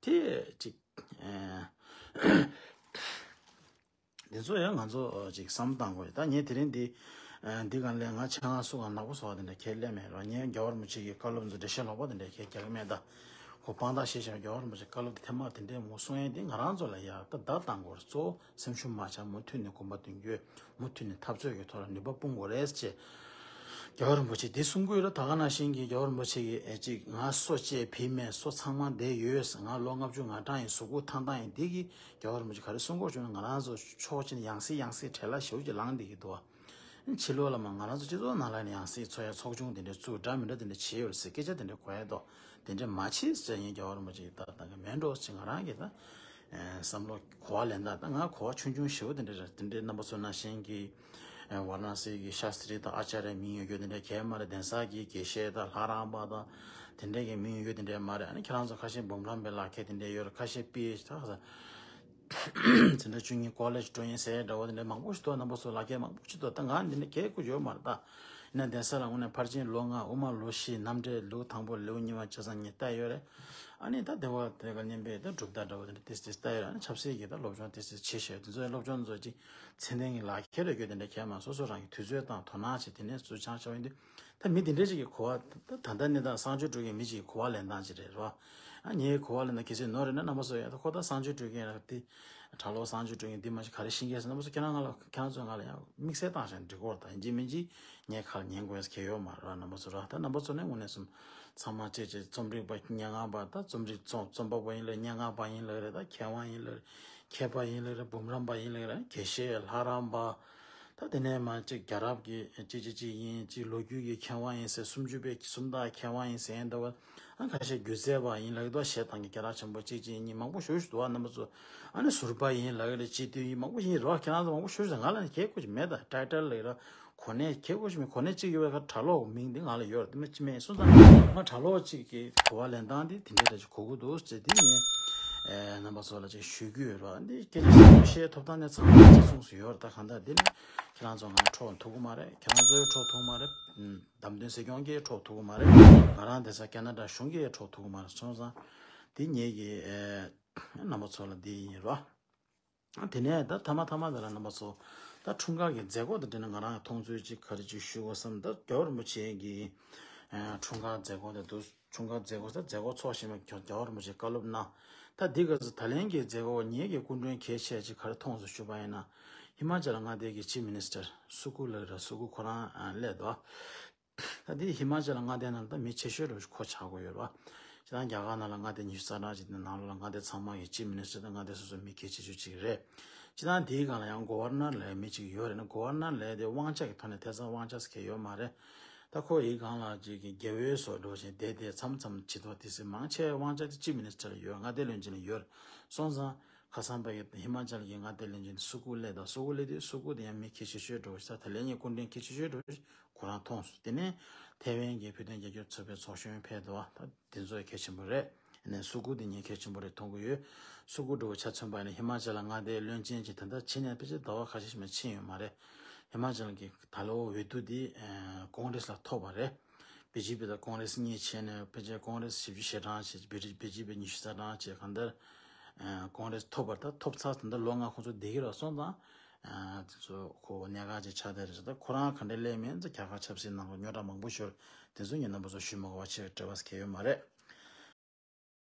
དེ་ཅིག་ཨེ། དེ་ཚོ་ཡང་ང་ཚོ་ཅིག་བསམ་བློ་བཏང་དགོས་རེད། ད་ངས་དེ་རིང་འདི་འདི་གང་ལས་ང་ཆེད་མངགས་སུ་གང་ནག་པོ་བཟོ་བ་དེ་འདྲ་ཁས་ལེན་མེད་རོགས། ངས་རྒྱལ་བ་རིན་པོ་ཆེ་གི་བཀའ་སློབ་ཚོ་འགྲེལ་བཤད་ལོག་པ་དེ་འདྲ་ཁས་རྒྱག་གི་མེད། ད་ཁོ་དཔང་རྟགས་ཤེས་བྱ་རྒྱལ་བ་རིན་པོ་ཆེ་བཀའ་སློབ་དེ་ཐེངས་མ་དེ་འདྲའི་མོ་གསུང་ཡས་དེ་ང་རང་ཚོ་ལ་ཡ་ད་བརྡ་བཏང་དགོས་རེད། གཙོ་བོ་སེམས་ཤུགས་མ་ཆག་མུ་མཐུད་ནས་གོམ་པ་མདུན་སྐྱོད། མུ་མཐུད་ནས་འཐབ་རྩོད་ཀྱི་ཐོག་ལ་ནུས་པ་སྤུངས་དགོས་རེད་ཅེས་རྒྱལ་བ་རིན་པོ་ཆེ་འདི་གསུང་གི་ཡོད་རེད། ད་ག་ནང་བཞིན་གྱི་རྒྱལ་བ་རིན་པོ་ཆེ་གིས་ཨེ་ཅིག་ང་སོ་སྐྱེས་བུད་མེད་སོ་ཚང་མ་བསྡད་ཡོད། ང་ལོ་ལྔ་བཅུ་ང་གྲངས་ཡིན། གཟུགས་པོ་ཐང་ཐང་ཡིན། འདི་གིས་རྒྱལ་བ་རིན་པོ་ཆེ་ག་རེ་གསུང་གི་ཡོད་ཅེ་ན། ང་རང་ཚོ་ཕྱོགས་གཅིག་ནས་ཡང་སེ་ཡང་སེ་བྲེལ་བ་ཞེ་པོ་ཅིག་ལངས་བསྡད་ཀྱི་འདུག་བ། ཕྱི་ལོགས་ལ་མ་ང་རང་ཚོ་སྤྱི་ཚོགས་ནང་ལ་ནས་ཡང་སེ་འཚོ་ཡ་ཚོགས་ཆུང་དེ་འདྲ་བཙུགས། འདྲ་མི་འདྲ་དེ་འདྲ་བྱས་ཡོད་རེད་ཟེར་སྐད་ཆ་དེ་འདྲ་གོ་ཡ་འདུག་དེ་འདྲ་མ་བྱེད་ཟེར་ཡིན། རྒྱལ་བ་རིན་པོ་ཆེ་ད་ད་ག་མེད་འགྲོ་ཟེར་ང་རང་གིས་ད་བསམ་བློ་གོ་བ་ལེན་ད། ད་ང་གོ་བ་ཆུང་ཆུང་ཞེ་པོ་དེ་འདྲ་རེད། དེ་འདྲའི་རྣམ་པ་ཚོ་ནང་བཞིན་གྱི་ཝཱ་ར་ཎ་སི་གི་ཤཱ་སྟྲི་དང་ཨ་ཅཱརྱ་མིང་ཡོད་རྒྱུ་དེ་འདྲ་གས་མ་རེད། གདན་ས་གི་དགེ་བཤེས་དང་ལྷ་རམས་པ་དང་ དེ་འདྲའི་གི་མིང་ཡོད་དེ་འདྲའི་མ་རེད། ཨ་ནི་ཁྱེད་རང་ཚོ་ཁ་ཤས་འབུམ་རམས་པའི་ལག་ཁྱེར་དེ་འདྲའི་ཡོད་རེད། ཁ་ཤས་པི་ཨེཆ་ད་ཁ་ས་དེ་འདྲ་བཅུ་གཉིས་ཀོ་ལེཇ་འགྲོ་ཡིན་ཟེར་འདྲ་བོ་དེ་འདྲའི་མང་པོ་ཞིག་འདུག་ནང་པ་ཚོ་ལག་ཁྱེར་མང་པོ་ཞིག་འདུག་ད་ང་འདི་འདྲ་གལ་ཁུ་ཡོད་མ་རེད་ད། ཡིན་ན་གདན་ས་ལ་དངོས་གནས་ཕར་ཕྱིན་ལོ་ལྔ། དབུ་མ་ལོ་བཞི། རྣམ་འགྲེལ་ལེའུ་དང་པོ་ལེའུ་གཉིས་པ་ཆ་ཚང་ངས་བལྟས་ཡོད་རེད། ཨ་ནི་ད་དེ་བ་དེ་ག་སྙན་པའི་ད་གྲུབ་མཐའ་འདྲ་བོ་དེ་འདྲ་ཏིས་ཏིས་བལྟས་ཡོད་རེད། ཨ་ནི་ཆབ་སྲིད་ཀྱི་ད་སློབ་སྦྱོང་ཏིས་ཏིས་བྱེད་ཤེས། དེ་ཚོའི་སློབ་སྦྱོང་ཚོ་ཅིག་ཚད་ལྡན་གྱི་ལག་ཁྱེར་རེ་དགོས་དེ་འདྲ་གལ་མ་སོ་སོ་རང་གི་དུས་ཚོད་དང་དོ་སྣང་བྱེད། དེ་ནས་སུ་ཆང་ཆ་བ་ཡིན་དུས། ད་མི་དེ་འདྲའི་ཅིག་གི་གོ་བ་ད་ད་ལྟ་གནས་སྟངས་གསང་སྤྱོད་སྤྲོད་མཁན་མི་ཅིག་གི་གོ་བ་ལེན་སྟངས་ཅིག་རེད་རོ། ཨ་ངའི་གོ་བ་ལེན་སྟངས་གལ་སྲིད་ནོར་རེད་ན་རྣམ་པ་ཚོ་ཡང་ད་ཁོ་ད་གསང་སྤྱོད་སྤྲོད་མཁན་རེད་དེ། གྲྭ་ལོག་གསང་སྤྱོད་སྤྲོད་མཁན་འདི་མ་ཞིག་ག་རེ་ཤེས་མཁན་ཟེར་རྣམ་པ་ཚོ་ཁྱེད་རང་ང་ལ་ཁྱེད་རང་ཚོ་ང་ལ་ཡང་དམིགས་བསལ་བཏང་བཞག་འགྲིག་གོ་ར། ད་ཡིན་གཅིག་མིན་གཅིག་ངའི་ཁ་ལ་ཉན་དགོས་ཡ་གལ་ཡོད་མ་རེད་ར། རྣམ་པ་ཚོ་ར། ད་རྣམ་པ་ཚོ་ནས་དངོས་གནས་སུ་ཚང་མ་བྱས་བྱས་རྩོམ་རིག་པ་སྙན་ངག་པ། ད་རྩོམ་རིག་རྩོམ་རྩོམ་པ་པོ་ཡིན་ལ་སྙན་ངག་པ་ཡིན་ལ་རེད། ད་མཁས་དབང་ཡིན་ལ་རེད། མཁས་པ་ཡིན་ལ་རེད། འབུམ་རམས་པ་ཡིན་ལ་རེད། དགེ་བཤེས་ལྷ་རམས་པ། ད་དེ་ནས་མ་གཅིག་རྒྱལ་རབས་ཀྱི་གཅིག་གཅིག་གཅིག་ཡིན། གཅིག་ལོ་རྒྱུས་ཀྱི་མཁས་དབང་ཡིན་ཟེར། སུམ་ཅུ་པའི་སུམ་རྟགས་མཁས་དབང་ཡིན་ཟེར་འདུག་བ། ཨ་ཁ་ཤས་སྒྱུ་རྩལ་པ་ཡིན་ལ་རེད། ད་ཞལ་ཐང་གི་སྐད་གྲགས་ཆེན་པོ་གཅིག་གཅིག་གཉིས་མང་པོ་ཞེ་པོ་ཞིག་འདུག་བ། རྣམ་པ་ཚོ་ཨ་ནི་ཟུར་པ་ཡིན་ལ་རེད། སྤྱི་འཐུས་ཡིན། མང་པོ་ཞིག་ཡིན་རོགས། ཁྱེད་རང་ཚོ་མང་པོ་ཞེ་པོ་ཞིག་ང་ལ་ནི་གལ་ཁུར་ཅིག་མེད། ད་ཊའི་ཊལ་ལ་ར་གོ་གནས་གལ་ཁུར་ཅིག་མེད། གོ་གནས་གཅིག་ཡོད་པའི་ཁར་གྲྭ་ལོག་མིང་འདི་ང་ལ་ཡོད་རེད། དེ་མ་ཅི་མེད་སོང་ཙང་ང་གྲྭ་ལོག་ཅིག་གི་གོ་བ་ལེན་སྟངས་འདི་དེ་འདྲའི་འདྲ་ཅིག་གོ་གི་འདུག་ཅེས་འདི་ངས་ཨེ་རྣམ་པ་ཚོ་ལ་ཅིག་ཞུ་རྒྱུ་ཡོད་རེད། འདི་སྐད་ཆ་ཞིག་བཤད་ཐོབ་ཐང་ནས་ཚང་མ་ཅིག་གསུངས་སུ་ཡོད་རེད། ད་གང་ལྟར་འདི་ནི་ཁྱེད་རང་ཚོ་ང་འཕྲོག་ཐུབ་ཀྱི་མ་རེད། ཁྱེད་རང་ཚོའི་འཕྲོག་ཐུབ་ཀྱི་མ་རེད། བདམས་ཐོན་སྲིད་སྐྱོང་གིས་འཕྲོག་ཐུབ་ཀྱི་མ་རེད། ང་རང་བསྡད་ས་ཁེ་ན་ཌ་གཞུང་གིས་འཕྲོག་ཐུབ་ཀྱི་མ་རེད། སོང་ཙང་འདི་ངེད་ཀྱི་ཨེ་རྣམ་པ་ཚོ་ལ་འདི་ཡིན་རོགས། དེ་ནས་ད་མཐའ་མ་མཐའ་མ་དེ་ལ་རྣམ་པ་ཚོ་ད་འཁྲུངས་སྐར་གྱི་མཛད་སྒོ་དང་འབྲེལ་ནས་ང་རང་མཐོང་ཚུལ་ཅིག་ག་རེ་ཅིག་ཞུ་དགོས་བསམ། ད་རྒྱལ་བ་རིན་པོ་ཆེ་གི་ཨ་འཁྲུངས་སྐར་མཛད་སྒོ་དེ་འདུག་འཁྲུངས་སྐར་མཛད་སྒོ་ད་མཛད་སྒོ་ཚོགས་བཞིན་པ་རྒྱལ་བ་རིན་པོ་ཆེས་བཀའ་སློབ་གནང་། ད་འདི་ག་ཚོད་ད་ལན་གྱི་མཛད་སྒོ་ངེད་ཀྱི་སྐུ་མགྲོན་གལ་ཆེ་ཅིག་ག་རེ་མཐོང་སོང་ཞུ་བ་ཡིན་ན། ཧི་མ་ཅལ་མངའ་སྡེ་གི་ཅིབ་མི་ནི་སི་ཊར་སུ་ཀུ་ལགས་རེད། སུ་ཀུ་ཁོ་རང་ཨ་སླེབས་འདུག་ད་འདི་ཧི་མ་ཅལ་མངའ་སྡེ་ནང་ད་མི་ཆེ་ཤོས་རུ་ཁོ་ཆགས་ཀྱི་ཡོད་རེད་བ། སྤྱིར་བཏང་རྒྱ་གར་ནང་ལ་མངའ་སྡེ་ཉི་ཤུ་རྩ་གྲངས་ཅིག་དེ་ནང་ལོགས་ལ་མངའ་སྡེ་ཚང་མ་གི་ཅིབ་མི་ནི་སི་ཊར་དང་མངའ་སྡེ་སོ་སོའི་མི་གལ་ཆེ་ཤོས་ཅིག་རེད། སྤྱིར་བཏང་དེའི་སྒང་ལ་ཡང་གོ་ཝར་ནར་ལབ་མི་ཅིག་ཡོད་རེད། ན་གོ་ཝར་ནར་ལབ་དེ་དབང་ཆ་གི་ཐོག་ནས་ཐེ་ཚོམ་དབང་ཆ་ཟེར་མཁན་ཡོད་མ་རེད། ད་ཁོ་ཡི་སྒང་ལ་ཅིག་གི་རྒྱལ་བའི་སོ་འགྲོ་བཞིན་བསྡད་དེ་མཚམས་མཚམས་བྱེད་ཐོག་དེ་སྲིད་མང་ཆེ་དབང་ཆ་དེ་ཅིབ་མི་ནི་སི་ཊར་ལ་ཡོད། མངའ་སྡེ་བློན་ཆེན་ལ་ཡོད། སོང་ཙང་ཁ་སང་པ་ཡི་ཧི་མ་ཅལ་གྱི་མངའ་སྡེ་བློན་ཆེན་སུ་ཀུ་སླེབས་དང་། སུ་ཀུ་སླེབས་དུས་སུ་ཀུ་དེ་ཡང་མི་གལ་ཆེ་ཤོས་འགྲོ་ས། ད་ལན་ངའི་སྐུ་མགྲོན་གལ་ཆེ་ཤོས་འགྲོ་ཁོ་རང་མཐོང་སོང་། དེ་ནས་ཐེ་ཝན་གྱི་བོད་དོན་རྒྱབ་སྐྱོར་ཚོགས་པའི་ཚོགས་གཞོན་ཕེབས་འདུག་ད་དེ་ཚོ་གལ་ཆེན་པོ་རེད། ནས་སུ་ཀུ་དེ་ངས་གལ་ཆེན་པོ་རེད་མཐོང་གི་ཡོད། སུ་ཀུ་འགྲོ་ཆ་མཚོན་པ་ཡིན་ན་ཧི་མ་ཅལ་ལ་མངའ་སྡེའི་བློན་ཆེན་གྱི་ད་ལྟ་ཕྱིན་ནས་ཕལ་ཆེར་ཟླ་བ་ཁ་ཤས་ཤིག་མ་ཕྱིན་ཡོད་མ་རེད། ཧི་མ་ཅལ་གྱི་ད་ལོ་འོས་བསྡུ་དེ་ཨ་ཀོང་རེས་ལ་ཐོབ་པ་རེད། བི་ཇེ་པི་དང་ཀོང་རེས་གཉིས་བྱས་ནས་ཕལ་ཆེར་ཀོང་རེས་བཞི་བཅུ་ཞེ་གྲངས་བྱས། བི་ཇེ་པི་ཉི་ཤུ་རྩ་གྲངས་བྱས། གང་ལྟར་ཨ་ཀོང་རེས་ཐོབ་པ་རེད། ད་ཐོབ་ཚར་ད་ལྟ་ལོ་ལྔ་ཁོང་ཚོ་བསྡད་ཀྱི་རེད། སོང་ཙང་ཨ་དེ་ཚོ་ཁོ་གནད་འགག་ཅིག་ཆགས་བསྡད་རེད། ད་ཁོ་རང་ག་འདྲས་སླེབས་མིན་ད་རྒྱ་གར་ཆབ་སྲིད་ནང་ལ་རྙོག་དྲ་མང་པོ་ཤོར། དེ་ཚོ་ངས་རྣམ་པ་ཚོ་ཞུ་མ་དགོས་པ་ཆེ་བྲེལ་བ་ཟེར་མཁན་ཡོད་མ་རེད།